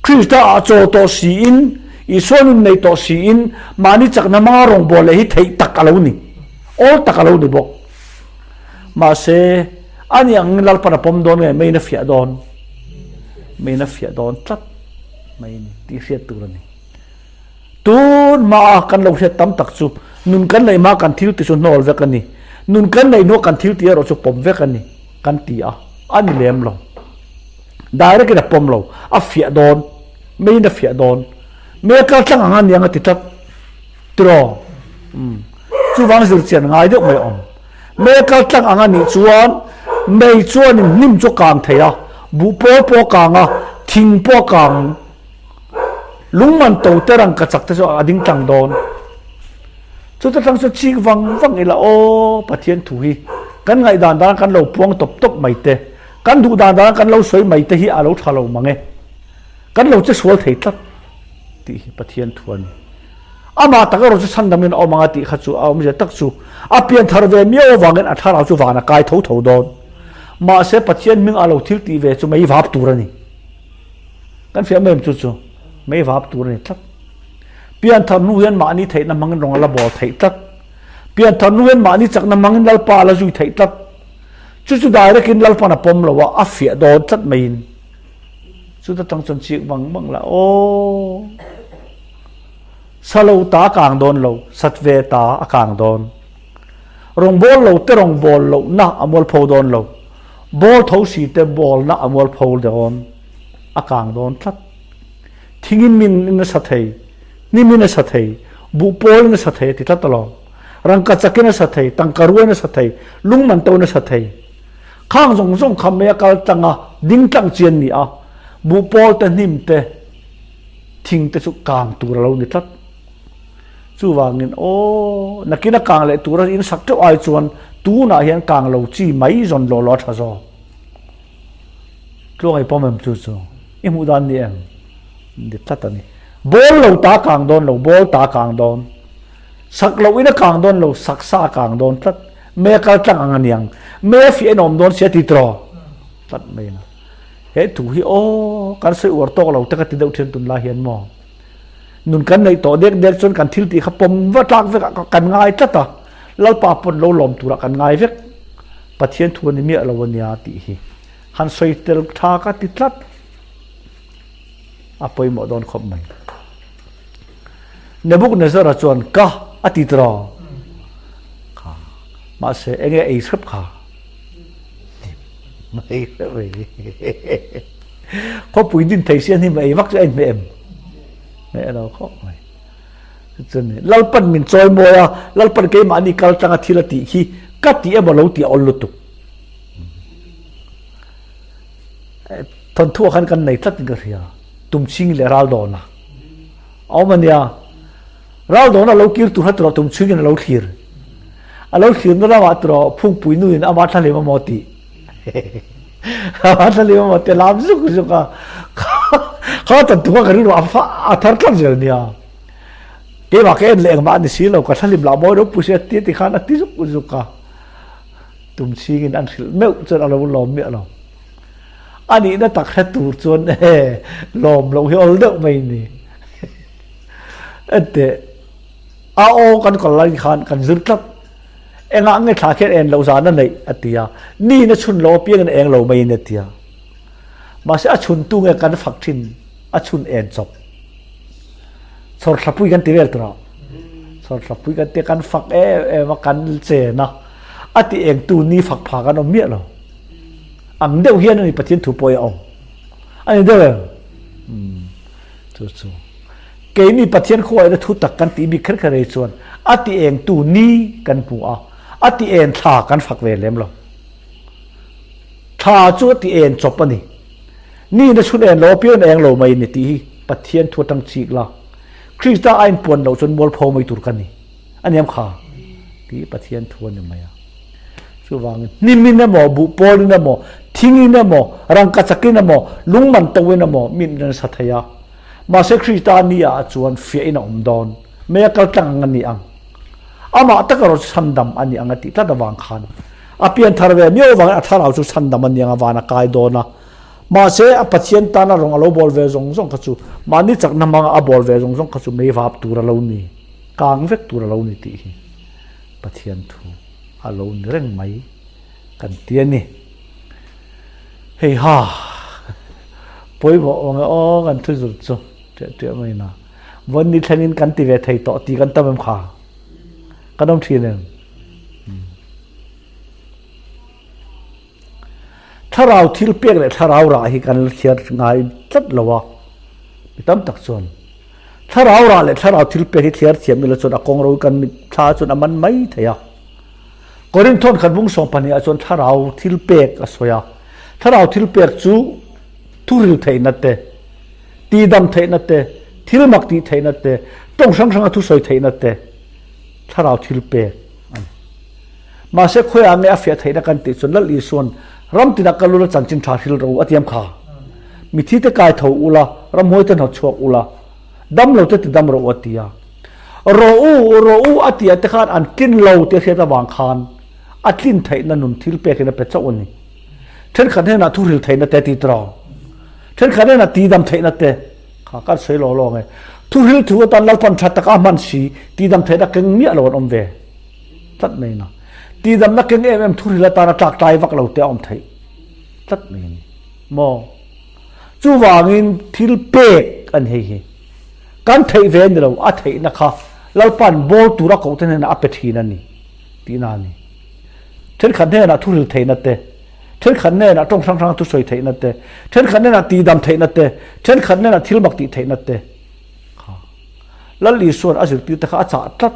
Krista ah chaw tawh siin, Isua nun nei tawh siin, mahni chakna hmanga rawngbâwl leh hi theih tak a lo ni. Awl tak a lo ni bawk. Mahse, ani angin Lalpan a pawm dawn nge meiin a fiah dawn? Meiin a fiah dawn tlat mai a ni tih hriat tur a ni. Tun hmaa kan lo hriat tam tak chu nun kan neih hmaa kan thil ti chu hnawl vek a ni. Nun kan neih hnuah kan thil ti erawh chu pawm vek a ni kan ti a, a ni lem lo. Direct in a pawm lo, a fiah dawn, meiin a fiah dawn. Mei kal tlang ang a niang a ti tlat. Tiraw? Umm. Chuvang zir chian ngai deuh mai awm. Mei kal tlang ang a nih chuan mei chuanin hnim chu a kang thei a, buh pawl pawh a kang a, thing pawh a kang. Lungman to te rangka chak te chu a ding tlang dawn. Chuta tlang chu chik vang vang ila aw Pathian thu hi kan ngaihdan dan kan lo puang tawp tawp mai te, kan duh dan dan kan lo sawi mai te hi a lo tha lo mang e. Kan lo che sual thei tlat tih hi Pathian thu a ni. Amah tak erawh chu chhandamin a awm ang a tih kha chu a awmzia tak chu a pian thar ve miau avangin a thlarau chu van a kai tho tho dawn. Mahse Pathian hming a lo thil tih ve chu mei vap tur a ni. Kan fiah mai em chu chu mei vap tur a ni tlat. Pianthar hnu hian mahni theihna hmangin rawng a la bawl theih tlat. Pianthar hnu hian mahni chakna hmangin Lalpa a la zui theih tlat. Chu chu direct in Lalpan a pawm lo a, a fiah dawn tlat maiin. Chuta tang chuan chik vang vang la aw. Sa lo ta a kang dawn lo, sat ve ta a kang dawn. Rawngbawl lo te rawngbawl lohna a mualpho dawn lo, bawl tho si te bawlna a mualpho dawn, a kang dawn tlat. Thingin min in a sa thei, hnimin a sa thei, buhpawlin a sa thei a ti tlat alawm. Rangka chakin a sa thei, tangka ruain a sa thei, lungmantoin a sa thei. Khang zawng zawng kha mei a kal tlang a, ding tlang chi an ni a, buhpawl te hnim te, thing te chu kang tur a lo ni tlat. Chuvangin aw, nakin a kang leh tura in sak teuh ai chuan tunah hian kang lo chi mai zawn law law a tha zawk. Tluang ei pawm em chu chu i hmuh dan ni em? Ni tlat a ni. Ball lo ta kang dawn lo, ball ta kang dawn. Sak loh in a kang dawn lo, sak sa a kang dawn tlat. Mei a kal tlang ang a niang. Mei a fiah in a awm dawn sia ti tiraw? Tlat mai a. He thu hi aw, kan sawi uar tawk lo te ka ti deuh thian tunlai hian maw? Nun kan neih tawh dek dek chuan kan thil tih kha pawm va tlak vek ah kan ngai tlat a, Lalpa pawn lo lawm turah kan ngai vek. Pathian thu a ni miah lo a nia tih hi han sawi tel tha ka ti tlat. A pawimawh dawn khawp mai. Nebuchadnezzar-a chuan ka a ti tiraw? Kha mahse enge ei hrep kha? Ei hrep ei. Khawpui din thei si a hnim ei vak chu a inhmeh em? Hmeh lo khawp mai. Chuan Lalpan min chawi mawi a, Lalpan keimahni kal tanga thil a tih khi ka tih emaw lo tih a awl lutuk. Thawnthuah khan kan nei tlat in ka hria. Tumchhing leh Raldawna. A awm a nia. Raldawna lo kir tur kha turaw Tumchhingin a lo thlir. A lo thlirna ramah turaw Phungpui nuin ama thlahlim emaw tih. Ama thlahlim emaw tih a lam zuk zuk a. Kha thawnthuah ka rilru a thar tlat zel nia. Keimah ka en leh engmah a ni si lo, ka thlahlim lah mawi ropui si a ti ti khan a ti zuk zuk a. Tumchhingin an hrilh meuh chuan a lo lawm miah lo. A nihna tak hre tur chuan e lawm loh hi awl deuh mai ni. Enteh, a aw kan kal lai khan kan zir tlat. Engah nge thla khian en loh zan a neih a ti a, niin a chhun lo apiangin a eng lo mai in a ti a. Mahse a chhun tu nge kan fak thin a chhun en chawp. Chhawrthlapui kan ti vel tur a. Chhawrthlapui kan tia kan fak em em a kan chen a. A ti eng tu ni fak pha kan awm miah lo. Ang deuh hian a ni Pathian thu pawh hi a awm. A ni deuh em? Umm chu chu. Keini Pathian khuaina thu tak kan tih bik kher kher ei chuan a ti eng tu ni kan hmu a, a ti en thla kan fak ve lem lo. Thla chu a ti en chawp a ni. Ni na chhun en lo apiang eng lo mai ni tih hi Pathian thu atang chik la. Krista a inpuan loh chuan mualpho mai tur ka ni. A niam kha tih Pathian thu a ni mai a. Chuvangin hnimin emaw, buhpawlin emaw, thingin emaw, rangkachakin emaw, lungman toin emaw min in an sa thei a. Mahse Krista ni ah chuan fiahin a awm dawn. Mei a kal tlang ang a ni ang. Amah tak erawh chu chhandam a ni ang a tih tlat avang khan a pian thar ve miau avangin a thlarau chu chhandam a ni ang a van a kai dawn a. Mahse a Pathian tana rawng a lo bawl ve zawng zawng kha chu mahni chakna hmanga a bawl ve zawng zawng kha chu mei vap tur a lo ni, kang vek tur a lo ni tih hi Pathian thu a lo ni reng mai kan ti a ni. Hei ha, pawimawh awm e aw kan thu zir chu ṭiah ṭiah mai na. Vawn ni thlengin kan ti ve thei tawh tih kan tam em kha? Kan awm thin em? Thlarau thil pek leh thlarau rah hi kan la thliar ngai tlat lo a, mi tam tak chuan thlarau rah leh thlarau thil pek hi thliar thiam ila chuan a kawng ro kan mit thla chuan a man mai thei a. Korinthawn khat bung 22 ah chuan thlarau thil pek a sawi a, thlarau thil pek chu thuril theihna te, Tihdam theihna te, thil mak tih theihna te, tawng hrang hranga thusawi theihna te, thlarau thil pek a ni. Mahse khawiah nge a fiah theihna kan tih chuan Lal Isua'n ram tinah kal ula chanchin tha hril ro a tiam kha. Mithi te kai tho ula, ramhuai te hnawt chhuak ula, dam lo te ti dam rawh u a ti a. Rawh u, rawh u a tih ah te khan an tlin lo tih a hriat avang khan a tlin theihna nun thil pekin a pe chauh a ni. Thenkhat hnenah thuhril theihna te a ti tawh. Thenkhat hnenah tidam theihna te kha kan sawi law law ang e. Thuhril thu atan Lalpan tha taka a hman si, tihdam theihna keng miah lo an awm ve tlat mai na. Tihdamna keng em em thuhril atana tlak tlai vak lo te a awm theih tlat mai a ni maw? Chuvangin thil pek a ni hei hi. Kan theih ve a ni lo, a theihna kha Lalpan bawl tura kohte hnenah a pe thin a ni tihna a ni. Thenkhat hnenah thuhril theihna te, thenkhat hnenah tawng hrang hranga thusawi theihna te, thenkhat hnenah tihdam theihna te, thenkhat hnenah thil mak tih theihna te kha Lal Isua'n a zirtirte kha a chah tlat.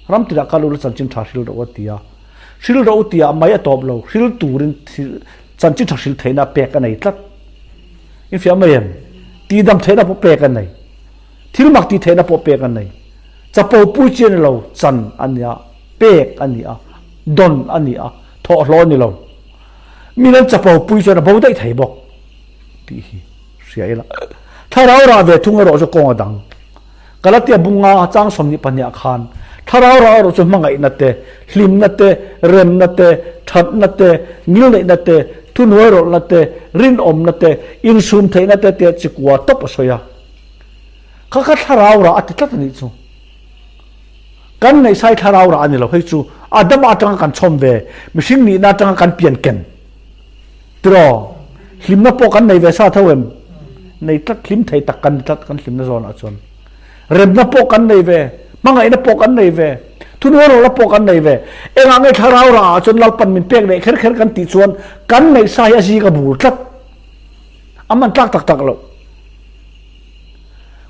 Ram tinah kal ula chanchin tha hril rawh u a ti a. Hril rawh u tihah mai a tawp lo, hril turin chanchin tha hril theihna pek a nei tlat. Infiah mai em? Tihdam theihna pawh pek a nei. Thil mak tih theihna pawh pek a nei. Chapo pui chi a ni lo, chan a ni a, pek a ni a, dawn a ni a, thawhhlawh a ni lo. Min an chapo pui chuan a bo daih thei bawk tih hi hria ila. Thlarau rah ve thung erawh chu kawng a dang. Galatia bunga chang 22 ah khan thlarau rah erawh chu hmangaihna te, hlimna te, remna te, thatna te, ngilneihna te, thuhnuairawlhna te, rinawmna te, insum theihna te tia chikua tawp a sawi a. Kha kha thlarau rah a ti tlat a nih chu. Kan ngaihsai thlarau rah a ni lo, hei chu Adama atanga kan chhawm ve, mihring nihna atanga kan pian ken. Tiraw? Hlimna pawh kan nei ve sa tho em? Nei tlat, hlim thei tak kan ni tlat kan hlimna zawnah chuan. Remna pawh kan nei ve, hmangaihna pawh kan nei ve, thunuairawlna pawh kan nei ve. Engah nge thlarau rah ah chuan Lalpan min pek leh kher kher kan tih chuan kan ngaihsa hi a zing a bur tlat. A man tlak tak tak loh.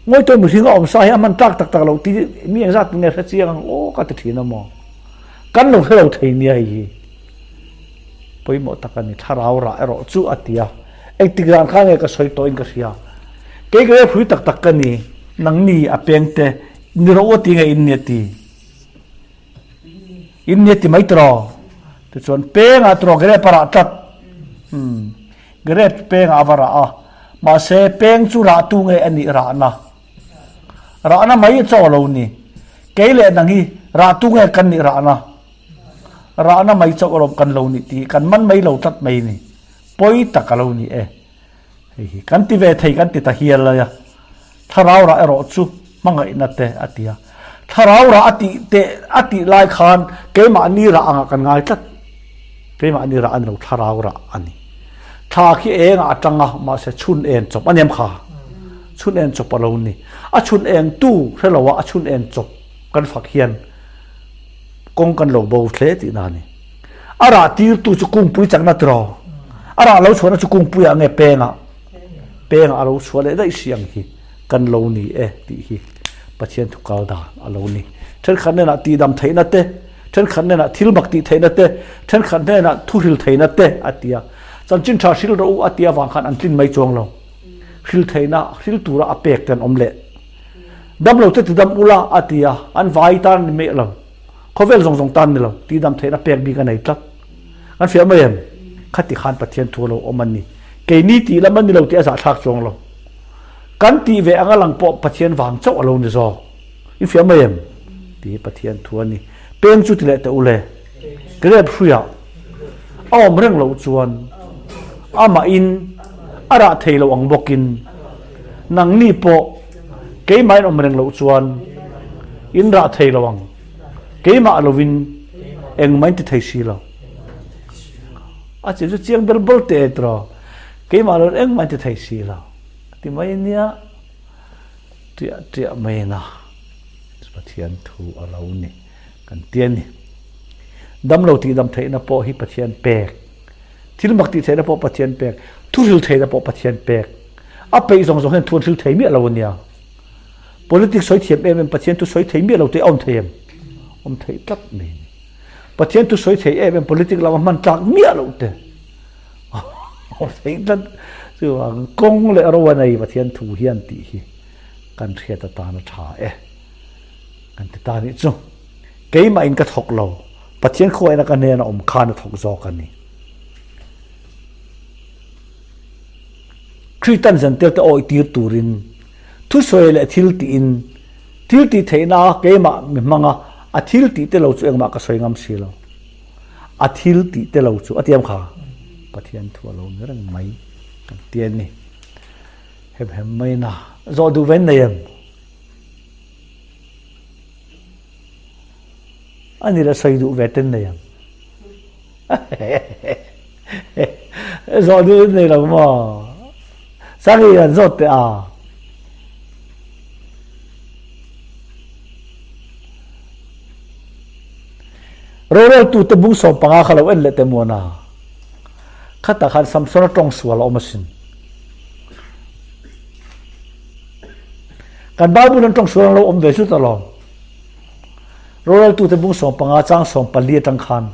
Ngawitawh mihring a awm sa hi a hman tlak tak tak loh tih mi engzat nge hre chiang ang aw ka ti thin a maw. Kan lo hre lo thei nia hei hi. Pawimawh tak a ni, thlarau rah erawh chu a ti a. Engtik zan kha nge ka sawi tawh in ka hria. Kei ka rep hrui tak tak ka ni, nangni a peng te ni rawh u a ti nge in ni a ti. In ni a ti mai tiraw. Tichuan pengah tiraw grape a rah tlat. Umm. Grape pengah a va rah a, mahse peng chu rahtu nge a nih rahna? Rahna mai chaw lo ni. Kei leh nang hi rahtu nge kan nih rahna? Rahna mai chauh erawh kan lo nih tih kan man mai lo tlat mai ni. Pawi tak a lo ni e. Hei hi kan ti ve thei kan ti ta hial lai a. Thlarau rah erawh chu hmangaihna te a ti a. Thlarau rah a tih teh a tih lai khan keimahni rah angah kan ngai tlat. Keimahni rah a ni lo, thlarau rah a ni. Thla khi engah a tang a, mahse chhun en chawp a ni em kha? Chhun en chawp a lo ni. A chhun eng tu hre lo a, a chhun en chawp kan fak hian kawng kan lo bo hle tihna a ni. A rah tirtu chu kungpui chakna tiraw? A rah lo chhuahna chu kungpuiah nge pengah? Pengah a lo chhuah leh daih si ang hi kan lo ni e tih hi Pathian thu kal dan a lo ni. Thenkhat hnenah tihdam theihna te, thenkhat hnenah thil mak tih theihna te, thenkhat hnenah thu hril theihna te a ti a. Chanchin tha hril rawh u a ti avang khan an tlin mai chuang lo. Hril theihna, hril tura a pek te an awm leh. Damlo te tidam ula a ti a, an vai tan a ni miah lo. Khawvel zawng zawng tan ni lo, tihdam theihna pek bik a nei tlat. Kan fiah mai em? Khati khan Pathian thu a lo awm a ni. Keini tih lam a ni lo tih a zahthlak chuang lo. Kan tih ve anga lang pawh Pathian vang chauh a lo ni zawk. I fiah mai em? Tih hi Pathian thu a ni. Peng chu ti leh teh u le. Grape hruiah a awm reng loh chuan amahin a rah thei lo ang bawkin nangni pawh keimahin awm reng loh chuan in rah thei lo ang. Keimah lovin engmah in ti thei si lo. A chi chu chiang ber ber teh tiraw. Keimah lovin engmah in ti thei si lo. A ti mai nia. Tiah tiah mai na. Pathian thu a lo ni. Kan ti a ni. Damlo tihdam theihna pawh hi Pathian pek. Thil mak tih theihna pawh Pathian pek. Thu hril theihna pawh Pathian pek. A peih zawng zawng hian thu an hril thei miah lo a nia. Politics sawi thiam em em Pathian thu sawi thei miah lo te a awm thei em? Awm thei tlat mai a ni. Pathian thu sawi thei em em politics lama hman tlak miah loh te awm thei tlat. Chuvang kawng leh ro a nei Pathian thu hian tih hi kan hriat atan a tha e. Kan ti ta nih chu. Keimah in ka thawk lo. Pathian khuaina ka hnena awm khan a thawk zawk a ni. Kritan Zentail te awih tir turin thusawi leh thil tiin thil tih theihna a keimah mi hmanga a thil tih te lo chu engmah ka sawi ngam si lo. A thil tih te lo chu a tiam kha Pathian thu a lo ni reng mai kan ti a ni. Hem hem mai na zawh duh ve nei em? A ni le sawi duh ve ten nei ang. Zawh duh in nei lo maw? Sangi an zawt teh a. Roreltute bung 15 kha lo en leh teh muan a. Khatah khan Samsona tawng sual a awm asin. Kan Bible an tawng sual an lo awm ve zut alawm. Roreltute bung 15 chang 14 atang khan.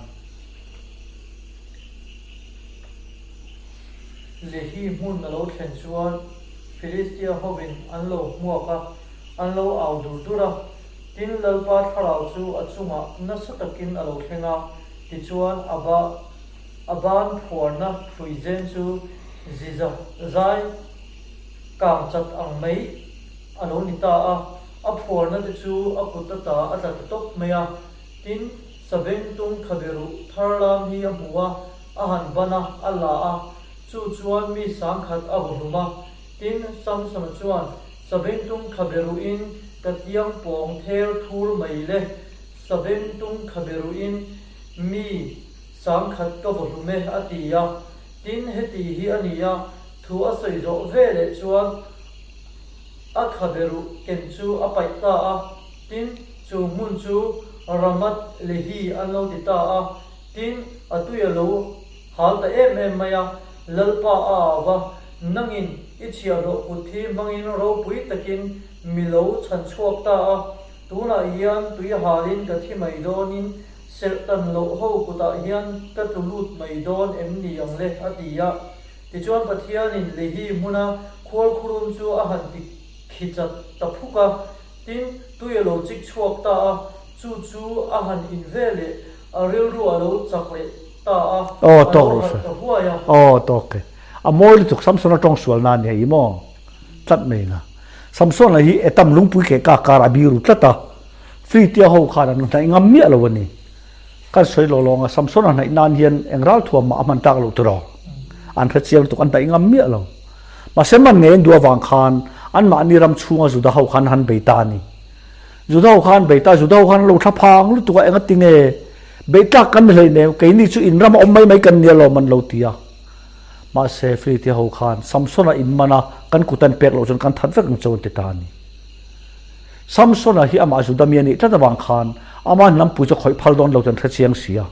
Lehi hmun a lo thlen chuan Filistia hovin an lo hmuak a, an lo au dur dur a. Tin, Lalpa thlarau chu a chungah nasa takin a lo thleng a, tichuan a ba a ban phuarna hruizen chu ziza zai kang chat ang mai a lo ni ta a, a phuarna te chu a kut ata a tla ta tawp mai a. Tin, Sabengtung khaberuh thar lam hi a hmu a, a han ban a, a la a, chu chuan mi sangkhat a vaw hlum a. Tin, Samsona chuan, Sabengtung khaberuhin ka tiang pawng ther thur mai le, Sabengtung khaberuhin mi sangkhat ka vaw hlum e, a ti a. Tin, heti hi a ni a, thu a sawi zawh ve leh chuan a khaberuh ken chu a paih ta a. Tin, chu hmun chu Ramath Lehi an lo ti ta a. Tin, a tui a lo hal ta em em mai a, Lalpa a au va, Nangin i chhiahhlawh kut hi hmangin ropui takin mi lo chhan chhuak ta a, tunah hian tui halin ka thi mai dawnin serh tan loh ho kutah hian ka tlu lut mai dawn em ni ang le, a ti a. Tichuan Pathianin Lehi hmuna khuarkhurum chu a han ti khi chat ta phuk a. Tin, tui a lo chik chhuak ta a, chu chu a han in ve leh a rilru a lo chak leh ta a,
Aw
a
tawk
lo
rawh
harh
se.
ta huai a.
Aw tawk e. A mawi lutuk Samsona tawng sual na nia i maw? Tlat mai na. Samsona hi Etam lungpui keh ka kar a biru tlat a. Fritia ho khan an hnaih ngam miah lo a ni. Kan sawi lo lawng a, Samsona hnaih nan hian eng ralthuam mah a hman tak loh tiraw? An hre chiang lutuk an hnaih ngam miah lo. Mahse man ngei an duh avang khan anmahni ram chhunga Juda ho khan han bei ta a ni. Juda ho khan an bei ta a, Juda ho khan an lo thla phang lutuk a, engati nge beih tlak kan ni hleinem, keini chu in rama awm mai mai kan nia lawm an lo ti a. Mahse Filitia ho khan Samsona in man a, kan kut an pek loh chuan kan that vek ang cheu an ti ta a ni. Samsona hi amah Juda mi a nih tlat avang khan ama hnampui chu a khawih phal dawn lo tih an hre chiang si a.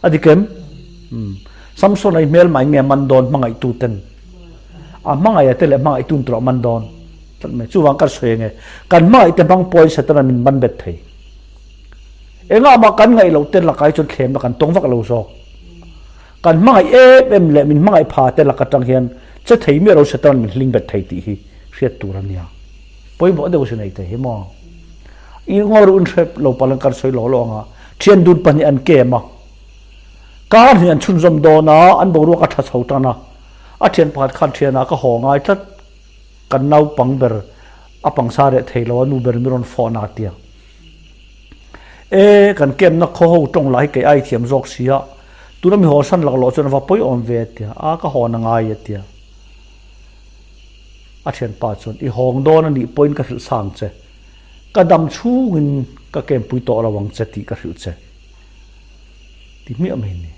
A dik em? Umm. Samsona hi hmelma in nge a man dawn hmangaihtu ten? A hmangaih te leh hmangaihtu in turah a man dawn tlat mai. Chuvang kan sawi ange, kan hmangaih te hmang pawhin Setana min man bet thei. Engah mah kan ngaih loh te lakah hi chuan thlemna kan tawng vak lo zawk. Kan hmangaih em em leh min hmangaih pha te lak atang hian che thei miah lo Setana min hling bet thei tih hi hriat tur a nia. Pawimawh deuh sin ei thei hi maw? I ngawi ruh in hre lo palh an kan sawi law law ang a, thian dun pahnih an kem a, kar hnih an chhunzawm dawn a, an boruak a tha chho tan a, a thian pakhat khan thianah ka haw ngai tlat, kan naupang ber a pangsa reh thei lo a, nu ber mi rawn fawh na tia. E, kan kemna khaw ho tawng lah hi kei ai thiam zawk si a, tuna mi haw san laklawh chuan a va pawi awm ve a tia, a ka haw na ngai a tia. A thianpa chuan, I hawng dawn a nih pawhin ka hrilh sang che. Ka dam chhungin ka kempui tawh lo ang che tih ka hrilh che. Ti hmiah mai ni.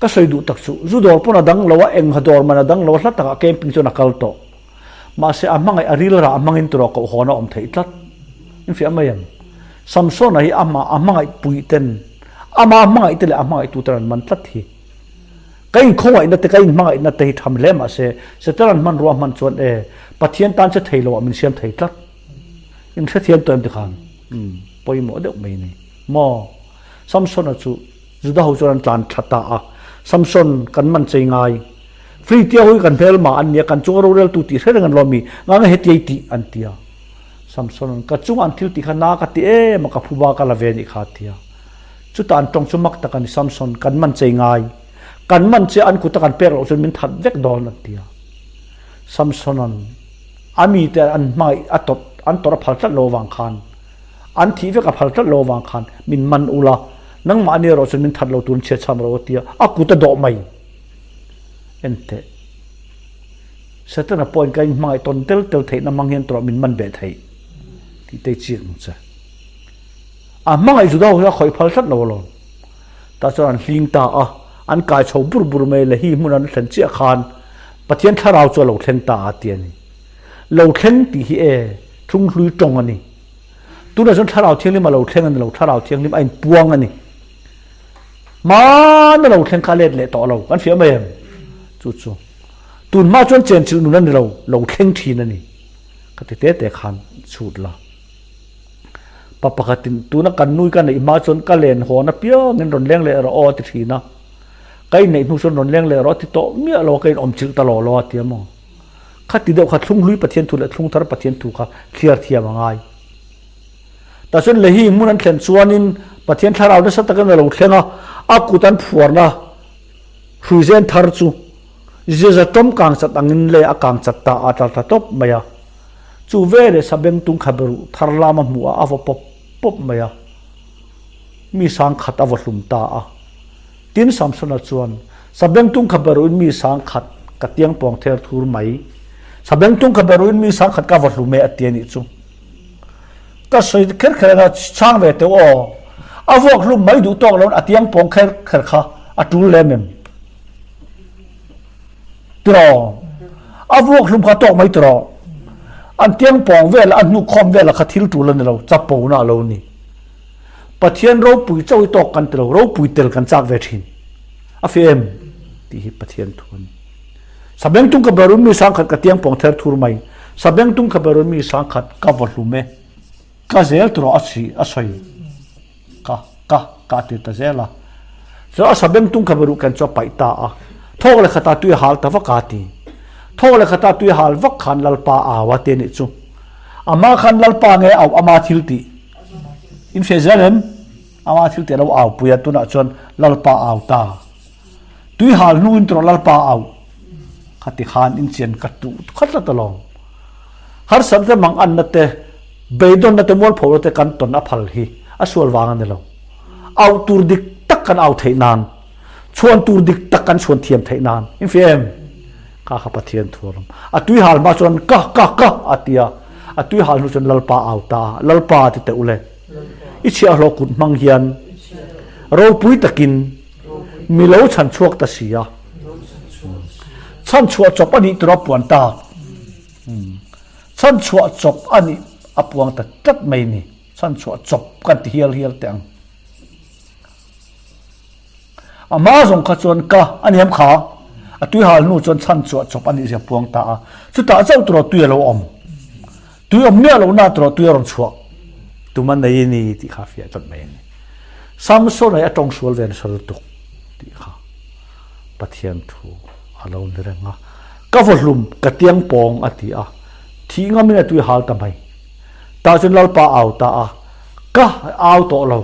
Ka sawi duh tak chu, zu dawr pawn a dang lo a, eng ha dawr man a dang lo a, hla takah camping chuan a kal tawh. Mahse, a hmangaih a ril rah hmangin turaw koh hawn a awm theih tlat. In fiah mai em? Samsona hi amah a hmangaih puih ten, ama hmangaih te leh a hmangaihtu ten an man tlat hi. Ka inkhawngaihna te, ka inhmangaihna te hi tham hle mah se, Setanan hmanrua hman chuan e, Pathian tan che thei loah min siam thei tlat. In hrethiam tawh em ti khan? Umm, pawimawh deuh mai ni. Maw? Samsona chu Juda ho chuan an tlan thla ta a. Samson, kan man chei ngai. Fritia ho hi kan hmelma an nia, kan chunga roreltu tih hre reng an lo a mi, nga nge hetiai tih an ti a. Samsona'n, Ka chunga an thil tih kha na ka ti em a, ka phuba ka la ve nih kha a ti a. Chutah an tawng chu mak tak a ni, Samson, kan man chei ngai. Kan man che an kuta kan pek loh chuan min that vek dawn, an ti a. Samsona'n a mite an hmangaih a tawt, an tawrh a phal tlat lo avang khan, an thih vek a phal tlat lo avang khan min man ula, nangmahni erawh chuan min that lo turin chhiatchham ro a ti a, a kut a dawh mai. Enteh, Setana pawhin ka inhmangaih tawn tel tel theihna hmang hian tawrh min man beh theih tih te i chiang ang che. A hmangaih Juda ho hi a khawih phal tlat lo alawm. Tah chuan an hling ta a, an kai chho bur bur mai le hi hmun an thlen chiah khan Pathian thlarau chu a lo thleng ta a ti a ni. Lo thleng tih hi e thunghlui tawng a ni. Tunah chuan thlarau thianghlim a lo thleng a ni lo, thlarau thianghlim a inpuang a ni. Hmana lo thleng kha a let leh tawh lo, kan fiah mai em? Chu chu tun hma chuan chenchilh nun a ni lo, lo thleng thin a ni. Ka ti te te khan chhut la. Pa pakhatin tuna kan nui ka neih hma chuan ka len hawn apiangin rawn leng leh rawh aw a ti thin a. Ka inneih hnu chuan rawn leng leh rawh a ti tawh miah lo a, ka inawm chilh ta law law a ti a maw. Khati deuh kha thlunghlui Pathian thu leh thlungthar Pathian thu kha thliar thiam a ngai. Tah chuan Lehi hmun an thlen chuanin Pathian thlarau nasa takin a lo thleng a, a kut an phuarna hruizen thar chu ziaza tawm kang chat angin le a kang chat ta a tla ta tawp mai a. Chu veleh sabengtung kha beruh thar lam a hmuh a, a vaw pawp pawp mai a. Mi sangkhat a vaw hlum ta a. Tin, Samsona chuan, Sabengtung kha beruhin mi sangkhat ka tiang pawng ther thur mai. Sabengtung kha beruhin mi sangkhat ka vaw hlum e a ti a nih chu. Ka sawi kher kher anga chhang ve teuh aw. A vuak hlum mai duh tawk loin a tiang pawng kher kher kha a tul lem em? Tiraw? A vuak hlum kha tawk mai tiraw? An tiang pawng vel a hnuk khawm vel kha thil tul a ni lo, chapona a lo ni. Pathian ropui chauh hi tawk kan ti lo, ropui tel kan chak ve thin. A fi em? Tih hi Pathian thu a ni. Sabengtung ka berun mi sangkhat ka tiang pawng ther thur mai. Sabengtung ka berun mi sangkhat ka vaw hlum e. Ka zel turaw a si a sawi. Ka ka ka ti ta zel a. Chuan a sabengtung ka beruh ken chu a paih ta a. Thawk leh khata tui a hal ta vak a ti. Thawk leh khata tui a hal vak khan Lalpa au a ti a nih chu. Amah khan Lalpa nge au ama thil tih. In hre zel em? Ama thil tih a lo au pui a, tunah chuan Lalpa au ta. Tui hal hnu in tawrh Lalpa au. Khati khan in chian ka tuh khat tlat alawm. Harsat te mang anna te, beidawnna te mualpho te kan tawn a phal hi a sual vang a ni lo. Au tur dik tak kan au theih nan, chhuan tur dik tak kan chhuan thiam theih nan. In hria em? Ka kha Pathian thu alawm. A tui hal hma chuan ka ka ka a ti a, a tui hal hnu chuan Lalpa au ta a, Lalpa a ti teh ule. I chhiahhlawh kut hmang hian ropui takin mi lo chhan chhuak ta si a. Chhan chhuah chawp a nih tura puan tak. Chhan chhuah chawp a nih a puang ta tlat mai ni. Chhan chhuah chawp kan ti hial hial teh ang. A hma zawng kha chuan ka a niam kha a tui hal hnu chuan chhan chhuah chawp a nih zia puang ta a. Chutah chauh turaw tui a lo awm. Tui awm miah loh na turaw tui a rawn chhuah tum a nei a ni tih kha a fiah tlat mai a ni. Samson a hi a tawng sual ve nasa lutuk tih kha Pathian thu a lo ni reng a. Ka vaw hlum ka tiang pawng a ti a, thih ngamin a tui hal ta mai. Tah chuan Lalpa a au ta a, Ka au tawh lo.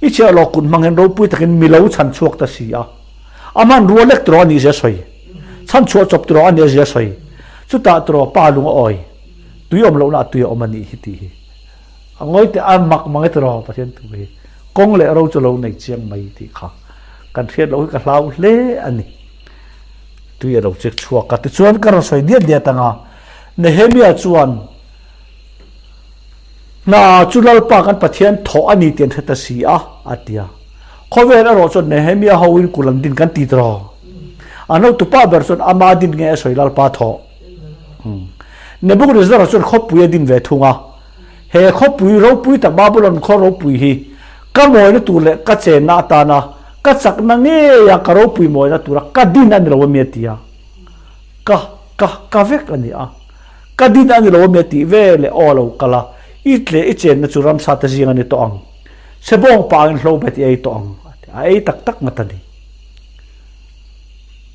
I chhiah lawk kut hmang hian ropui takin mi lo chhan chhuak ta si a. A hmanrua lek tiraw a nih zia sawi. Chhan chhuah chawp tiraw a nih zia sawi. Chutah tiraw pa lung a awi. Tui awm lohna a tui a awm a nih hi tih hi. A ngawi teh a mak mang e tiraw Pathian thu hi. Kawng leh ro chu lo nei chiang mai tih kha kan hriat loh hi ka hlau hle a ni. Tui a lo chek chhuak a. Tichuan ka rawn sawi diat diat ang a. Nehemia chuan Hna chu Lalpa kan Pathian thawh a ni tih an hre ta si a, a ti a. Khawvel erawh chuan Nehemia hoin kul an din kan ti tawh. An hotupa ber chuan ama din nge a sawi Lalpa thawh. Nebuchadnezzar chuan khawpui a din ve thung a. He khawpui ropui tak Babylon khaw ropui hi ka mawina tur leh ka chenna atana ka chakna ngeia ka ropui mawina tura ka din a ni lo a mi a ti a. Ka, ka, ka vek a ni a. Ka din a ni lo ami a tih ve leh aw a lo kal a, i tle i chenna chu ramsa te zing a ni tawh ang. Sebawng pa angin hlo bet i ei tawh ang a ti a, a ei tak tak ngat a ni.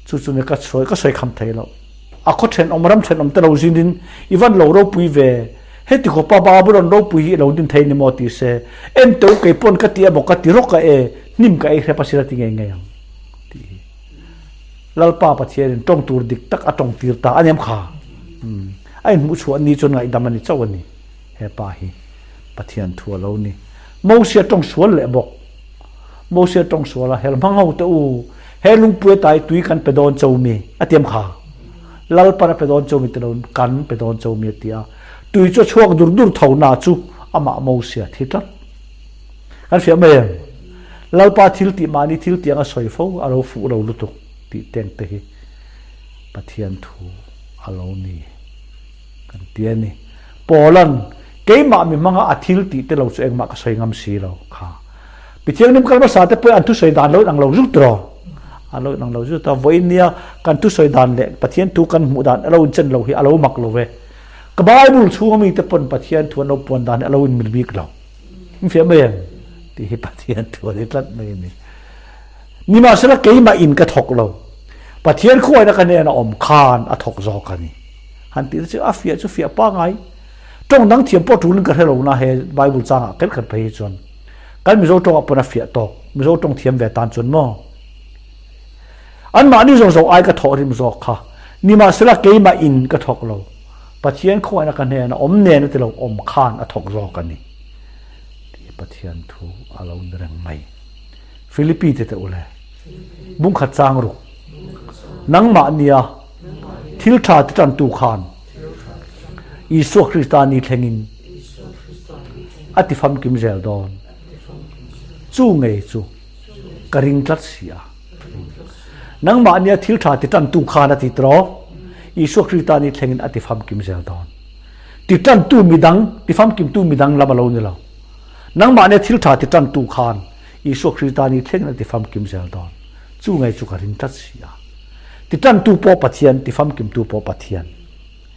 Chu chu ni ka sawi ka sawi kham thei lo. A khaw thenawm ram thenawm te lo zin in i van lo ropui ve, heti khawpa Babylon ropui hi i lo din thei ni maw ti se, en teu kei pawn ka ti emaw ka ti rawk a e, hnim ka ei hrep a sir a ti ngei ngei ang tih hi. Lalpa Pathianin tawng tur dik tak a tawng tir ta a niam kha. A inhmuh chhuah ni chuan ngaihdam a ni chauh a ni. He pa hi Pathian thu a lo ni. Mosia tawng sual leh bawk. Mosia tawng sual a, Hel hmang ho te u, he lungpui atai tui kan pe dawn cho mi a tiam kha. Lalpan a pe dawn cho mi ti lo in kan pe dawn cho mi a ti a. Tui chu a chhuak dur dur tho na chu amah Mosia thi tlat. Kan fiah mai em? Lalpa thil tih mahni thil tih anga sawi fo a lo fuh lo lutuk tih teng te hi Pathian thu a lo ni kan ti a ni. Paula'n keimah mi hmanga a thil tih te lo chu engmah ka sawi ngam si lo kha. Pithianghlim kal hmasa te pawhin an thusawi dan lo inang lo zut rawh. A lo inang lo zut a, vawiin nia kan thusawi dan leh Pathian thu kan hmuh dan a lo inchen lo hi a lo mak lo ve. Ka Bible chhunga mite pawn Pathian thu an lo puan dan hi a lo inmil bik lo. In fiah mai em? Tih hi Pathian thu a ni tlat mai a ni. Nimahsela keimah in ka thawk lo. Pathian khuaina ka hnena awm khan a thawk zawk a ni. Han tih te chu a fiah chu fiah pangai. Tawng dang thiam pawh tulin ka hre lo na he Bible changah kher kher phei hi chuan. Kan Mizo tawngah pawn a fiah tawk. Mizo tawng thiam ve tan chuan maw? Anmahni zawng zawng ai ka thawh rim zawk kha. Nimahsela keimah in ka thawk lo. Pathian khawngaihna ka hnena awm nen a ti lo, awm khan a thawk zawk a ni. Tih Pathian thu a lo ni reng mai. Philippi te teh u le. Bungkhat chang ruk. Nangmah nia thil tha ti tantu khan Isua Krista ni thlengin a ti famkim zel dawn. Chu ngei chu ka ring tlat si a. Nangmah nia thil tha ti tantu khan a ti tawh. Isua Krista ni thlengin a ti famkim zel dawn. Ti tantu midang, ti famkimtu midang lam a lo ni lo. Nangmah nia thil tha ti tantu khan Isua Krista ni thlengin a ti famkim zel dawn. Chu ngei chu ka ring tlat si a. Ti tantu pawh Pathian, ti famkimtu pawh Pathian.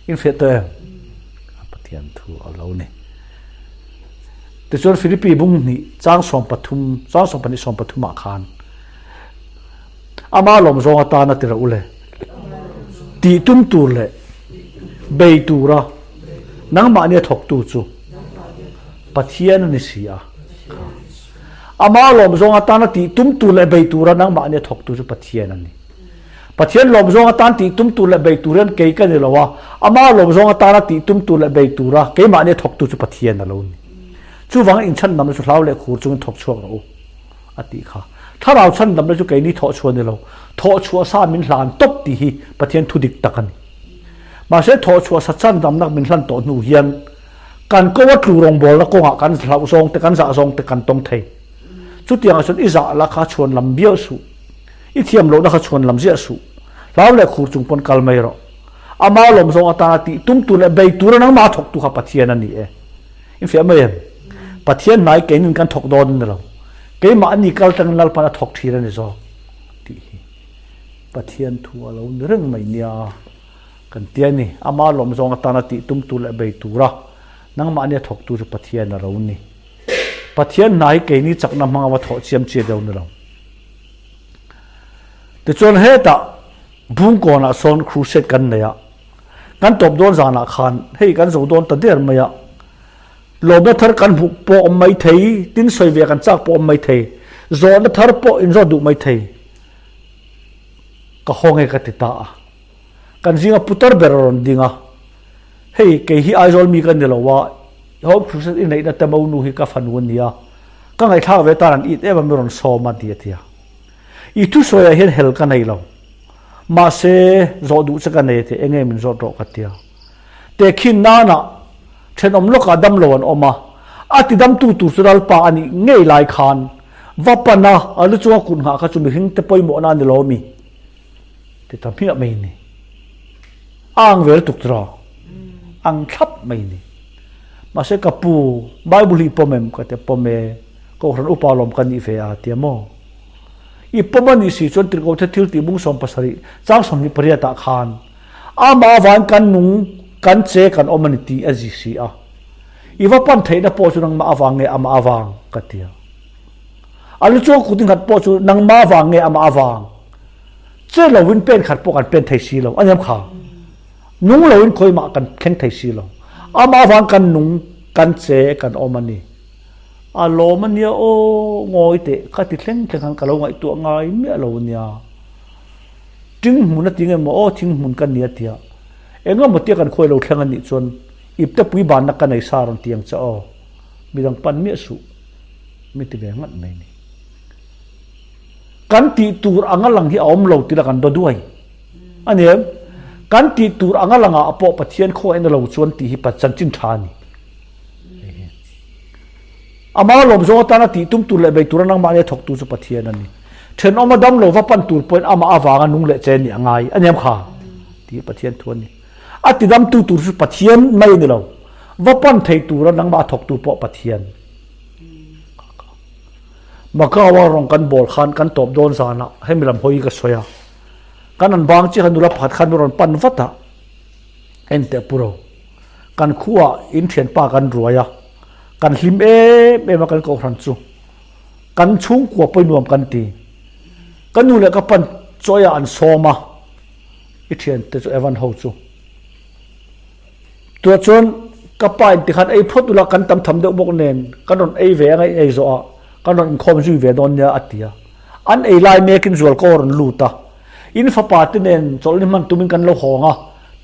In hriat tawh em? Pathian thu a lo ni. Tichuan Philippi bung hnih chang 13, chang 12 13 ah khan ama lawm zawng atana ti rawh u le. Tih tum tur leh bei tura nangmahnia thawktu chu Pathian a ni si a. Ama lawm zawng atana tih tum tur leh bei tura nangmahnia thawktu chu Pathian a ni. Pathian lawm zawng atan tih tum tur leh bei tur hian kei ka ni lo a, ama lawm zawng atana tih tum tur leh bei tura keimahnia thawktu chu Pathian a lo ni. Chuvangin inchhandamna chu hlau leh khur chungin thawk chhuak rawh u, a tih kha. Thlarau chhandamna chu keini thawh chhuah ni lo, thawh chhuah sa min hlan tawp tih hi Pathian thu dik tak a ni. Mahse thawh chhuah sa chhandamna min hlan tawh hnu hian kan ko a tlu rawngbawlna kawngah kan hlauh zawng te, kan zah zawng te kan tawng thei. Chutiangah chuan i zah la kha chhuan lam bial suh. I thiam lohna kha chhuan lam ziah suh. Hlau leh khur chung pawn kal mai rawh. Ama lawm zawng atana tih tum tur leh bei tura nangmah a thawktu kha Pathian a ni e. In fiah mai em? Pathian hnai keinin kan thawk dawn a ni lo. Keimah a ni kal tangin Lalpan a thawk thin a ni zawk tih hi Pathian thu a lo ni reng mai nia kan ti a ni. Ama lawm zawng atana tih tum tur leh bei tura nangmah nia thawktu chu Pathian a lo ni. Pathian hna hi keini chakna hmanga va thawh chiam chiah deuh a ni lo. Tichuan hetah Bungkawnah sawn crusade kan nei a, kan tawp dawn zanah khan hei kan zo dawn ta der mai a, lawmna thar kan hmuh pawh awm mai thei, tin sawi ve kan chak pawh awm mai thei, zawhna thar pawh inzawt duh mai thei, ka haw nge ka ti ta a. Kan zinga putar ber a rawn ding a, hei kei hi Aizawl mi ka ni lo a, Home Crusade i neihna te monu hi ka fanu a nia, ka ngaihthlak ve tan an it em a mi rawn sawm a ti a ti a. I thusawiah hian hel ka nei lo, mahse zawh duh che ka nei a ti a, enge min zawt rawh ka ti a. Tehkhin nanah thenawm lawkah damlo an awm a, a tidamtu tur chu Lalpa a nih ngei lai khan va pan a, a lu chunga kut nghah kha chu mihring te pawimawhna a ni lo mi? Ti ta hmiah mai ni. A ang vel tuk tiraw? Ang thlap mai ni. Mahse ka pu, Bible hi i pawm em? Ka ti a, pawm e. Kohhran upa lawm ka nih ve a, ti a maw? I pawm a nih si chuan Tirhkoh thil tih bung 70, chang 28 ah khan amah avangin kan nung, kan che, kan awm a ni tih a zi si a. I va pan theihna pawh chu nangmah avang nge amah avang? Ka ti a. A lu chuang kut inkhat pawh chu nangmah avang nge amah avang? Che lovin pen khat pawh kan pen thei si lo. A niam kha. Nung lovin khawimah kan thleng thei si lo. Amah avang kan nung, kan che, kan awm a ni. A lawm a nia aw, ngawi teh, ka ti thleng thleng khan ka lo ngaihtuah ngai miah lo a nia. Ting hmun a ti nge maw aw, thing hmun ka ni a tia. Engemaw tia kan khawi lo thleng a nih chuan ipte pui banna ka nei sa rawn ti ang che aw. Midang pan miah suh. Min ti ve ngat mai ni. Kan tih tur anga lang hi a awm lo tila kan daw duai. A ni em? Kan tih tur anga langah pawh Pathian khaw en a lo chuan tih hi chanchin tha a ni. Ama lawm zawng atana tih tum tur leh bei tura nangmahni a thawktu chu Pathian a ni. Thenawma dam lo va pan tur pawhin amah avanga nung leh che nih a ngai a niam kha tih Pathian thu a ni. A tidamtu tur chu Pathian mai a ni lo, va pan thei tura nangmah a thawktu pawh Pathian. Macau-a rawng kan bawl khan kan tawp dawn zanah hemi lam hawi ka sawi a, kan an bang chiah khan nula pakhat khan min rawn pan vat a, Enteh pu ro, kan khuaah in thianpa kan ruai a, kan hlim em em a kan kohhran chu. Kan chhungkua pawi nuam kan ti. Ka nu leh ka pan chawiah an sawm a, i thiante chu Evan ho chu. Tunah chuan ka pa in tikhan ei phawt ula kan tam tham deuh bawk nen kan rawn ei ve anga in ei zawh ah kan rawn inkhawm zui ve dawn nia a ti a. An ei lai mekin zualko a rawn lut a. In fapa te nen chawlhni hman tumin kan lo hawng a,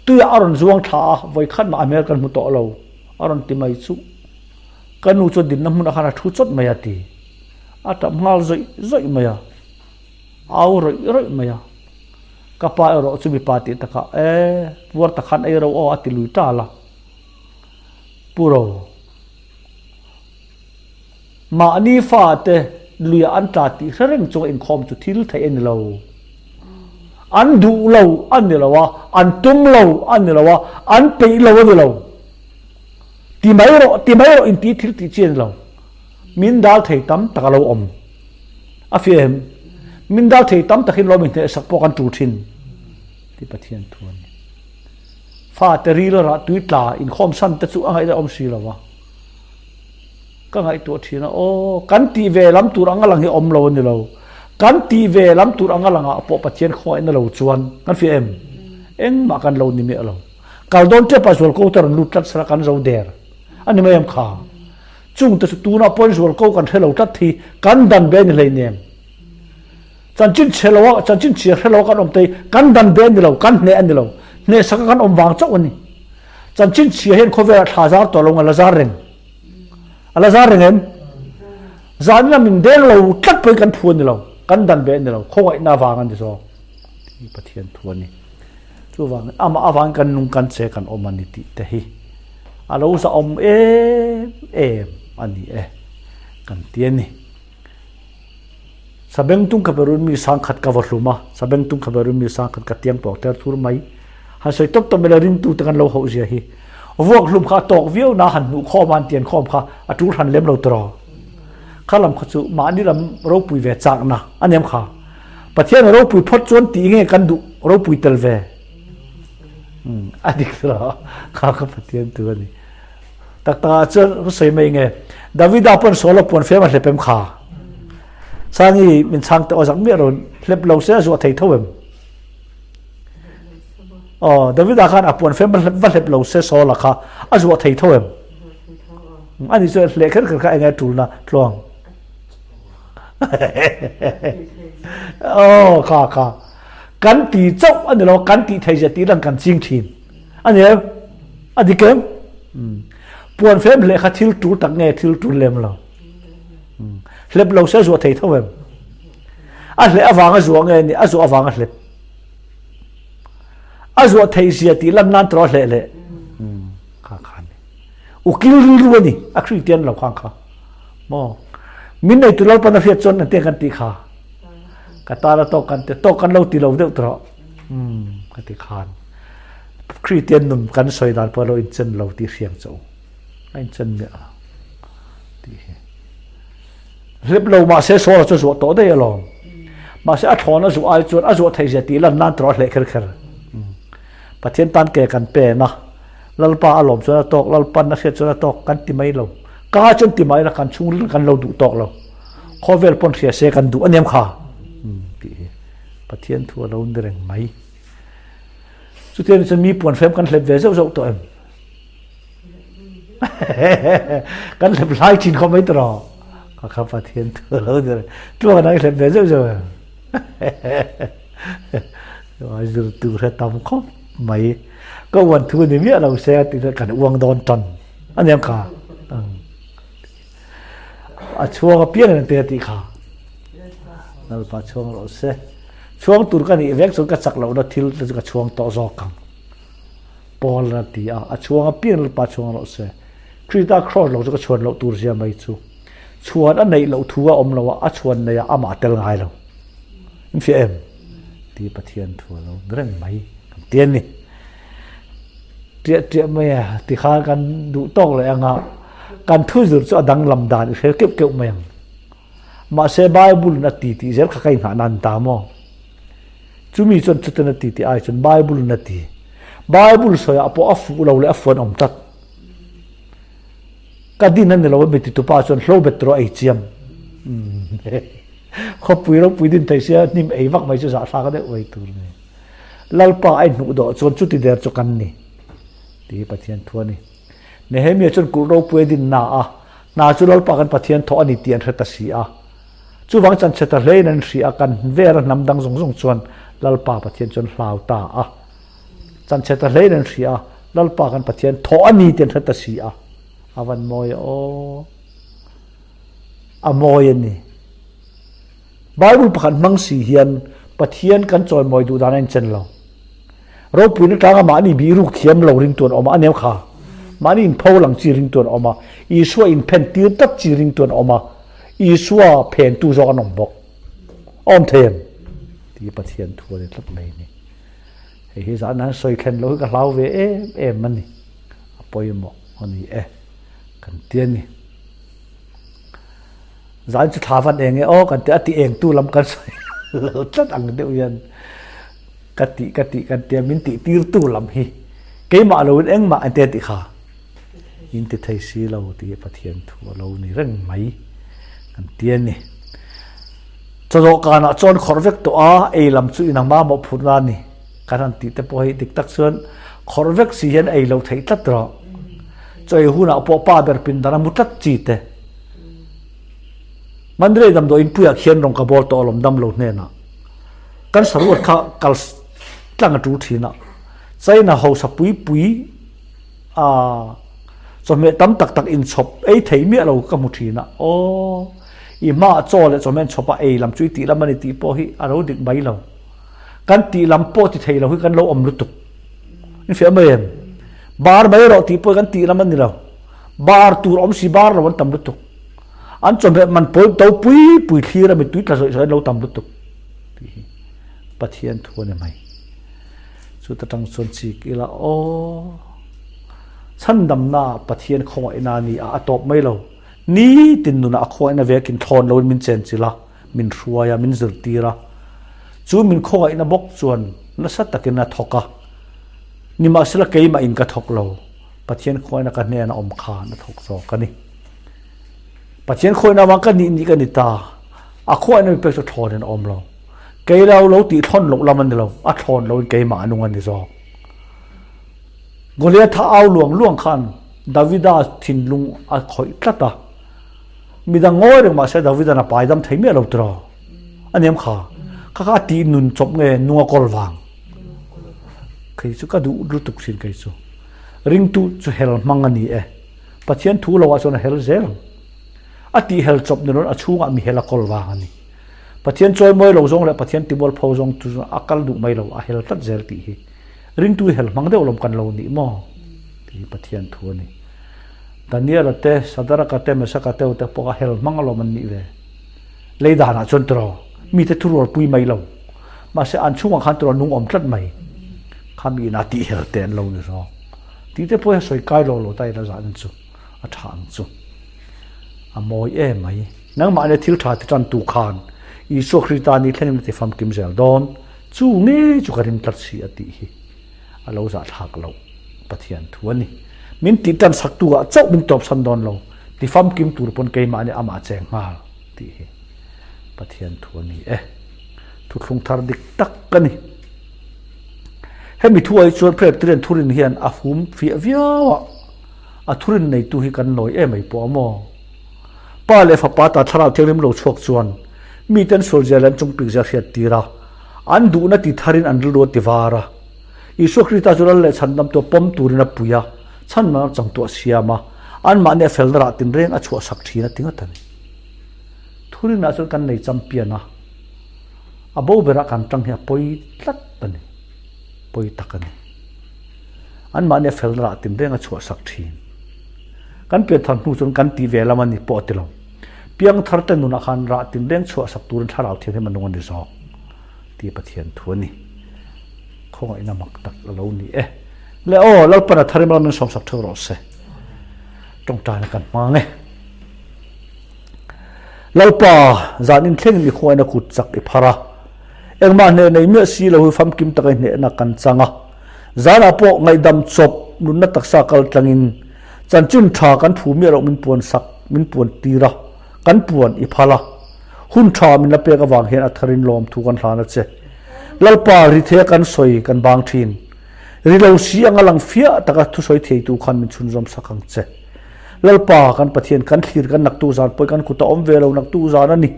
tuiah a rawn zuang thla a, vawikhat mah a hmel kan hmu tawh lo a rawn ti mai chuh. Ka nu chu dinna hmunah khan a thu chawt mai a ti. A tap nghal zawih zawih mai a. Au rawih rawih mai a. Ka pa erawh chu mipa tih takah, E, puar tak khan ei ro aw a ti lui tal a. Pu Ro, mahni fate luiah an tla tih hre reng chunga inkhawm chu thil theih a ni lo. An duh lo a ni lo a, an tum lo a ni lo a, an peih lo a ni lo. Ti mai rawh, ti mai rawh inti thil tih chi a ni lo. Min dal thei tam tak a lo awm. A fiah em? Min dal thei tam takin lawm inhnehsak pawh kan tul thin tih Pathian thu a ni. Fate ril rah tui tla inkhawm san te chu a ngaihna awm si lo va. Ka ngaihtuah thin a, aw kan tih ve lam tur anga lang hi awm lo a ni lo. Kan tih ve lam tur anga langah pawh Pathian khawngaihna lo chuan kan fiah em? Engmah kan lo ni miah lo. Kal dawn tep a zualko te rawn lut tlat sela kan zo der a ni mai em kha? Chung te chu tunah pawhin zualko kan hre lo tlat hi kan dan be a ni hleinem. Chanchin chhe lo a, chanchin chhia hre lo a kan awm te hi kan dan be a ni lo, kan hneh a ni lo. Hnehsaka kan awm vang chauh a ni. Chanchin chhia hian khawvelah thla zar tawh lo a la zar reng. A la zar reng em? Zanin a min deng lo tlat pawhin kan phu a ni lo, kan dan be a ni lo, khawngaihna vang a ni zawk tih Pathian thu a ni. Chuvangin amah avangin kan nung kan che kan awm a ni tih te hi a lo zahawm em em a ni e kan ti a ni. Sabengtung ka berun mi sangkhat ka va hlum a, sabengtung ka berun mi sangkhat ka tiang pawh ter thur mai. Han sawi tawp tawp mai la ringtu te kan lo hauh zia hi. Vuak hlum kha a tawk viau na han hnuh khawm a han tian khawm kha a tul hran lem lo tawh. Kha lam kha chu mahni lam ropui ve chakna a niam kha. Pathian a ropui phawt chuan tih nge kan duh ropui tel ve? A dik tawh kha kha Pathian tu a ni. Tak tak ah chuan ka sawi mai nge Davida pawn Saul a puan fem a hlep em kha? Sangi min chhang teh aw zak miah lo hlep lo se a zuah thei tho em? Aw Davida khan a puan fem va hlep lo se Saul a kha a zuah thei tho em? Ani chuan hleh kher kher kha enge tulna tluang? Aw kha kha kan ti chauh a ni lo kan tih thei zia tih lan kan ching thin a ni em a dik em puan fem hleh kha thil tul tak nge thil tul lem lo hlep lo se zuah thei tho em a hleh avanga zuah nge ni a zuah avanga hlep a zuah thei zia tih lan nan tawh a hleh leh kha kha ni ukil rilru a ni a Kristian lo khang kha Maw? Min neitu Lalpan a hriat chuan engtiang kan tih kha? Ka tan a tawk kan ti, tawk kan lo ti lo deuh tawh. Umm, ka ti khan. Kristian nun kan sawi dan pawh a lo inchen lo tih hriang che u. A inchen miah lo tih hi. Hlep lo mahse Saul-a chu a zuah tawh daih alawm. Mahse a thlawn a zuah ai chuan a zuah theih zia tih lan nan tawh a hleh kher kher. Pathian tan ke kan pen a. Lalpa a lawm chuan a tawk, Lalpan a hriat chuan a tawk kan ti mai lo. Ka chuan ti mai la kan chhungril kan lo duh tawk lo. Khawvel pawn hria se kan duh aniam kha tih hi Pathian thu a lo ni reng mai. Chutiang chuan mi puan fem kan hlep ve zeuh zeuh tawh em? Kan hlep lai thin khawp mai tawh. Ka kha Pathian thu a lo ni reng. Tluang an hlep ve zeuh zeuh em? Zir tur hre tam khawp mai. Ka uan thu ni miah lo se a ti chuan kan uang dawn tan a niang kha. A chhuang apiang in te a tih kha. Lalpa chhuang rawh se. Chhuang tur ka nih vek chuan ka chak lohna thil te chu ka chhuang tawh zawk ang. Paul a ti a, a chhuang apiang Lalpa chhuang rawh se. Krista cross lo chu ka chhuan loh tur zia mai chu. Chhuan a neih loh thu a awm lo a, a chhuan neih ah amah a tel ngai lo. In fiah em? Ti Pathian thu a lo ni reng mai kan ti a ni. Tiah tiah mai a, tikhan kan duh tawk leh anga kan thu zir chu a danglam dan i hre keuh keuh mai ang. Mahse Bible in a ti tih zel kha ka inghah nan ta maw? Chumi chuan chutin a ti tih ai chuan Bible in a ti. Bible sawiah pawh a fuh lo leh a fuan awm tlat. Ka din a ni lo a mi titupa chuan hlo bet rawh ei chiam. Khawpui ropui din thei sia hnim ei vak mai chu zahthlak deuh mai tur a ni. Lalpa a inhnuh dawh chuan chuti der chu kan ni tih hi Pathian thu a ni. Nehemia chuan kulh ropui a din na a, hna chu Lalpa kan Pathian thawh a ni tih an hre ta si a. Chuvang chan chhe ta hlein an hria a, kan vera hnam dang zawng zawng chuan Lalpa Pathian chu an hlau ta a. Chan chhe ta hlein an hria a, Lalpa kan Pathian thawh a ni tih an hre ta si a. A van mawi a aw. A mawi a ni. Bible pakhat hmang si hian Pathian kan chawimawi duh dan a inchen lo. Ropuina tlanga mahni bihruk thiam lo ringtu an awm a, a neu kha. Mahni inpho lang chi ringtu an awm a, Isua inphen tir tak chi ringtu an awm a, Isua phentu zawk an awm bawk. A awm thei em? Tih Pathian thu a ni tlat mai a ni. Hei hi zan an sawi thlen loh hi ka hlau ve em em a ni. A pawimawh a ni e, kan ti a ni. Zan chu thla van eng e aw kan ti a, ti engtu lam kan sawi lo tlat ang deuh hian ka tih ka tih kan tia min tih tirtu lam hi keimah loin engmah an tia tih kha in ti thei si lo tih hi Pathian thu a lo ni reng mai kan ti a ni. Chawdawhkanah chuan khawrh vek tawh a, ei lam chu inang mamawh phurhna a ni kan han tih te pawh hi dik tak chuan khawrh vek si hian ei lo theih tlat rawh. Chaw ei hunah pawh pa ber pindan a mu tlat chi te. Mandalay damdawi inpuiah khian rawng ka bawl tawh alawm dam lo hnenah. Kan saruat kha kal tlang a tul thin a, China hausa pui pui a chawhmeh tam tak tak inchhawp ei thei miah lo ka hmu thin a, aw i hmaah chaw leh chawhmeh an chhawp a, ei lam chu i tih lam a ni tih pawh hi a lo dik mai lo. Kan tih lam pawh ti thei lo hi kan lo awm lutuk. In fiah mai em? Bar mai rawh tih pawh hi kan tih lam a ni lo. Bar tur awm si bar lo an tam lutuk. An chawhmeh man pawl to pui pui thlir a mittui tla zawih zawih an lo tam lutuk. Tih hi Pathian thu a ni mai. Chuta tang chuan chik ila aw chhandamna Pathian khawngaihna a ni a, a tawp mai lo. Nitin nunah a khawngaihna vekin thlawn loin min chen chilh a, min hruai a, min zirtir a. Chu min khawngaihna bawk chuan nasa takin a thawk a. Nimahsela keimah in ka thawk lo, Pathian khawngaihna ka hnena awm khan a thawk zawk a ni. Pathian khawngaihna avang ka nih nih ka ni ta. A khawngaihna mi pek chu thlawnin a awm lo. Kei lo lo tih thlawn loh lam a ni lo, a thlawn loin keimah a nung a ni zawk. Goliatha au luang luang khan Davida thinlung a khawih tlat a. Midang ngawi reng mahse Davida'n a pai dam thei miah lo tiraw? A niam kha. Kha kha a tih nun chawp nge nung a kawl vang? Kei chu ka duh lutuk thin kei chu. Ringtu chu hel hmang a ni e. Pathian thu lo ah chuan a hel zel ang. A tih hel chawp ni loin a chhungah mi hel a kawl vang a ni. Pathian chawimawi lo zawng leh Pathian timual pho zawng chu a kal duh mai lo, a hel tlat zel tih hi ringtu hel hmang deuh lawm kan lo nih maw? Tih hi Pathian thu a ni. Daniela te, Sadaraka te, Mesaka te te pawh a hel hmang alawm an nih ve. Lei danah chuan tiraw mite thurual pui mai lo. Mahse an chhungah khan tiraw nung awm tlat mai. Kha mi ina tih hel te an lo ni zawk. Tih te pawh hi a sawi kai lo lo ta ila zan chu a tha ang chu. A mawi em mai. Nangmahni thil tha ti tan tu khan Isua Krista ni thlengin a ti famkim zel dawn. Chu ngei chu ka ring tlat si a tih hi a lo zahthlak loh Pathian thu a ni. Min tih tan sak tu ah chauh min tawpsan dawn lo. Ti famkim tur pawn keimahni amah cheng nghal tih hi Pathian thu a ni e. Thuthlung thar dik tak ka ni. Hemi thu ai chuan Presbyterian thurin hian a hum fiah viau a, a thurin neitu hi kan nawi em mai pawh a maw? Pa leh Fapa ta Thlarau Thianghlim lo chhuak chuan miten sual zia leh an chungpik zia hriat tir a, an duhna ti tharin an rilru a ti var a. Isua Krista chu lal leh chhandamtu a pawm turin a pui a, chhanman a changtuah siam a, anmahni a felna rah tinreng a chhuahsak thin a ti ngawt a ni. Thurinah chuan kan nei champion a. A bo berah kan tang hi a pawi tlat a ni, pawi tak a ni. Anmahni a felna rah tinreng a chhuahsak thin. Kan pianthar hnu chuan kan tih ve lam a ni pawh a ti lo. Piangthar te nunah khan rah tinreng chhuah sak turin Thlarau Thianghlim a nung a ni zawk tih Pathian thu a ni. Khawngaihna mak tak a lo ni e. Le aw, Lalpan a tharim ram min sawmsak theuh rawh se. Tawngtaina kan hmang e. Lalpa, zan inthlengin i khawngaihna kut chak i phar a. Engmah hneh nei miah si lo hi famkim taka i hnehna kan chang a. Zanah pawh ngaihdam chawp nunna taksa kal tlangin chanchin tha kan phu miah loh min puan sak, min puan tir a, kan puan i phal a. Hun tha min la pek avang hian a tharin lawmthu kan hlan a che. Lalpa rithea kan sawi kan bang thin. Ri lo si anga lang fiah taka thusawi theitu khan min chhunzawm sak ang che. Lalpa kan Pathian kan thlir kan naktu zan pawh kan kut a awm ve lo naktu zan a ni.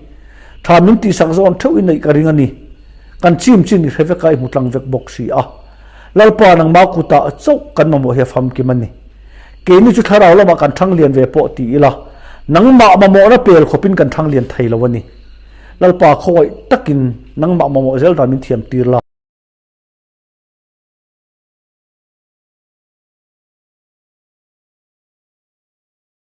Tha min tihsak zawn theuh i neih ka ring a ni. Kan chim chin i hre vek a i hmu tlang vek bawk si a. Lalpa nangmah kutah chauh kan mamawh hi a famkim a ni. Keini chu thlarau lamah kan thang lian ve pawh ti ila, nangmah mamawhna pel khawpin kan thang lian thei lo a ni. Lalpa khawngaih takin nangmah mamawh zel dan min thiam tir la.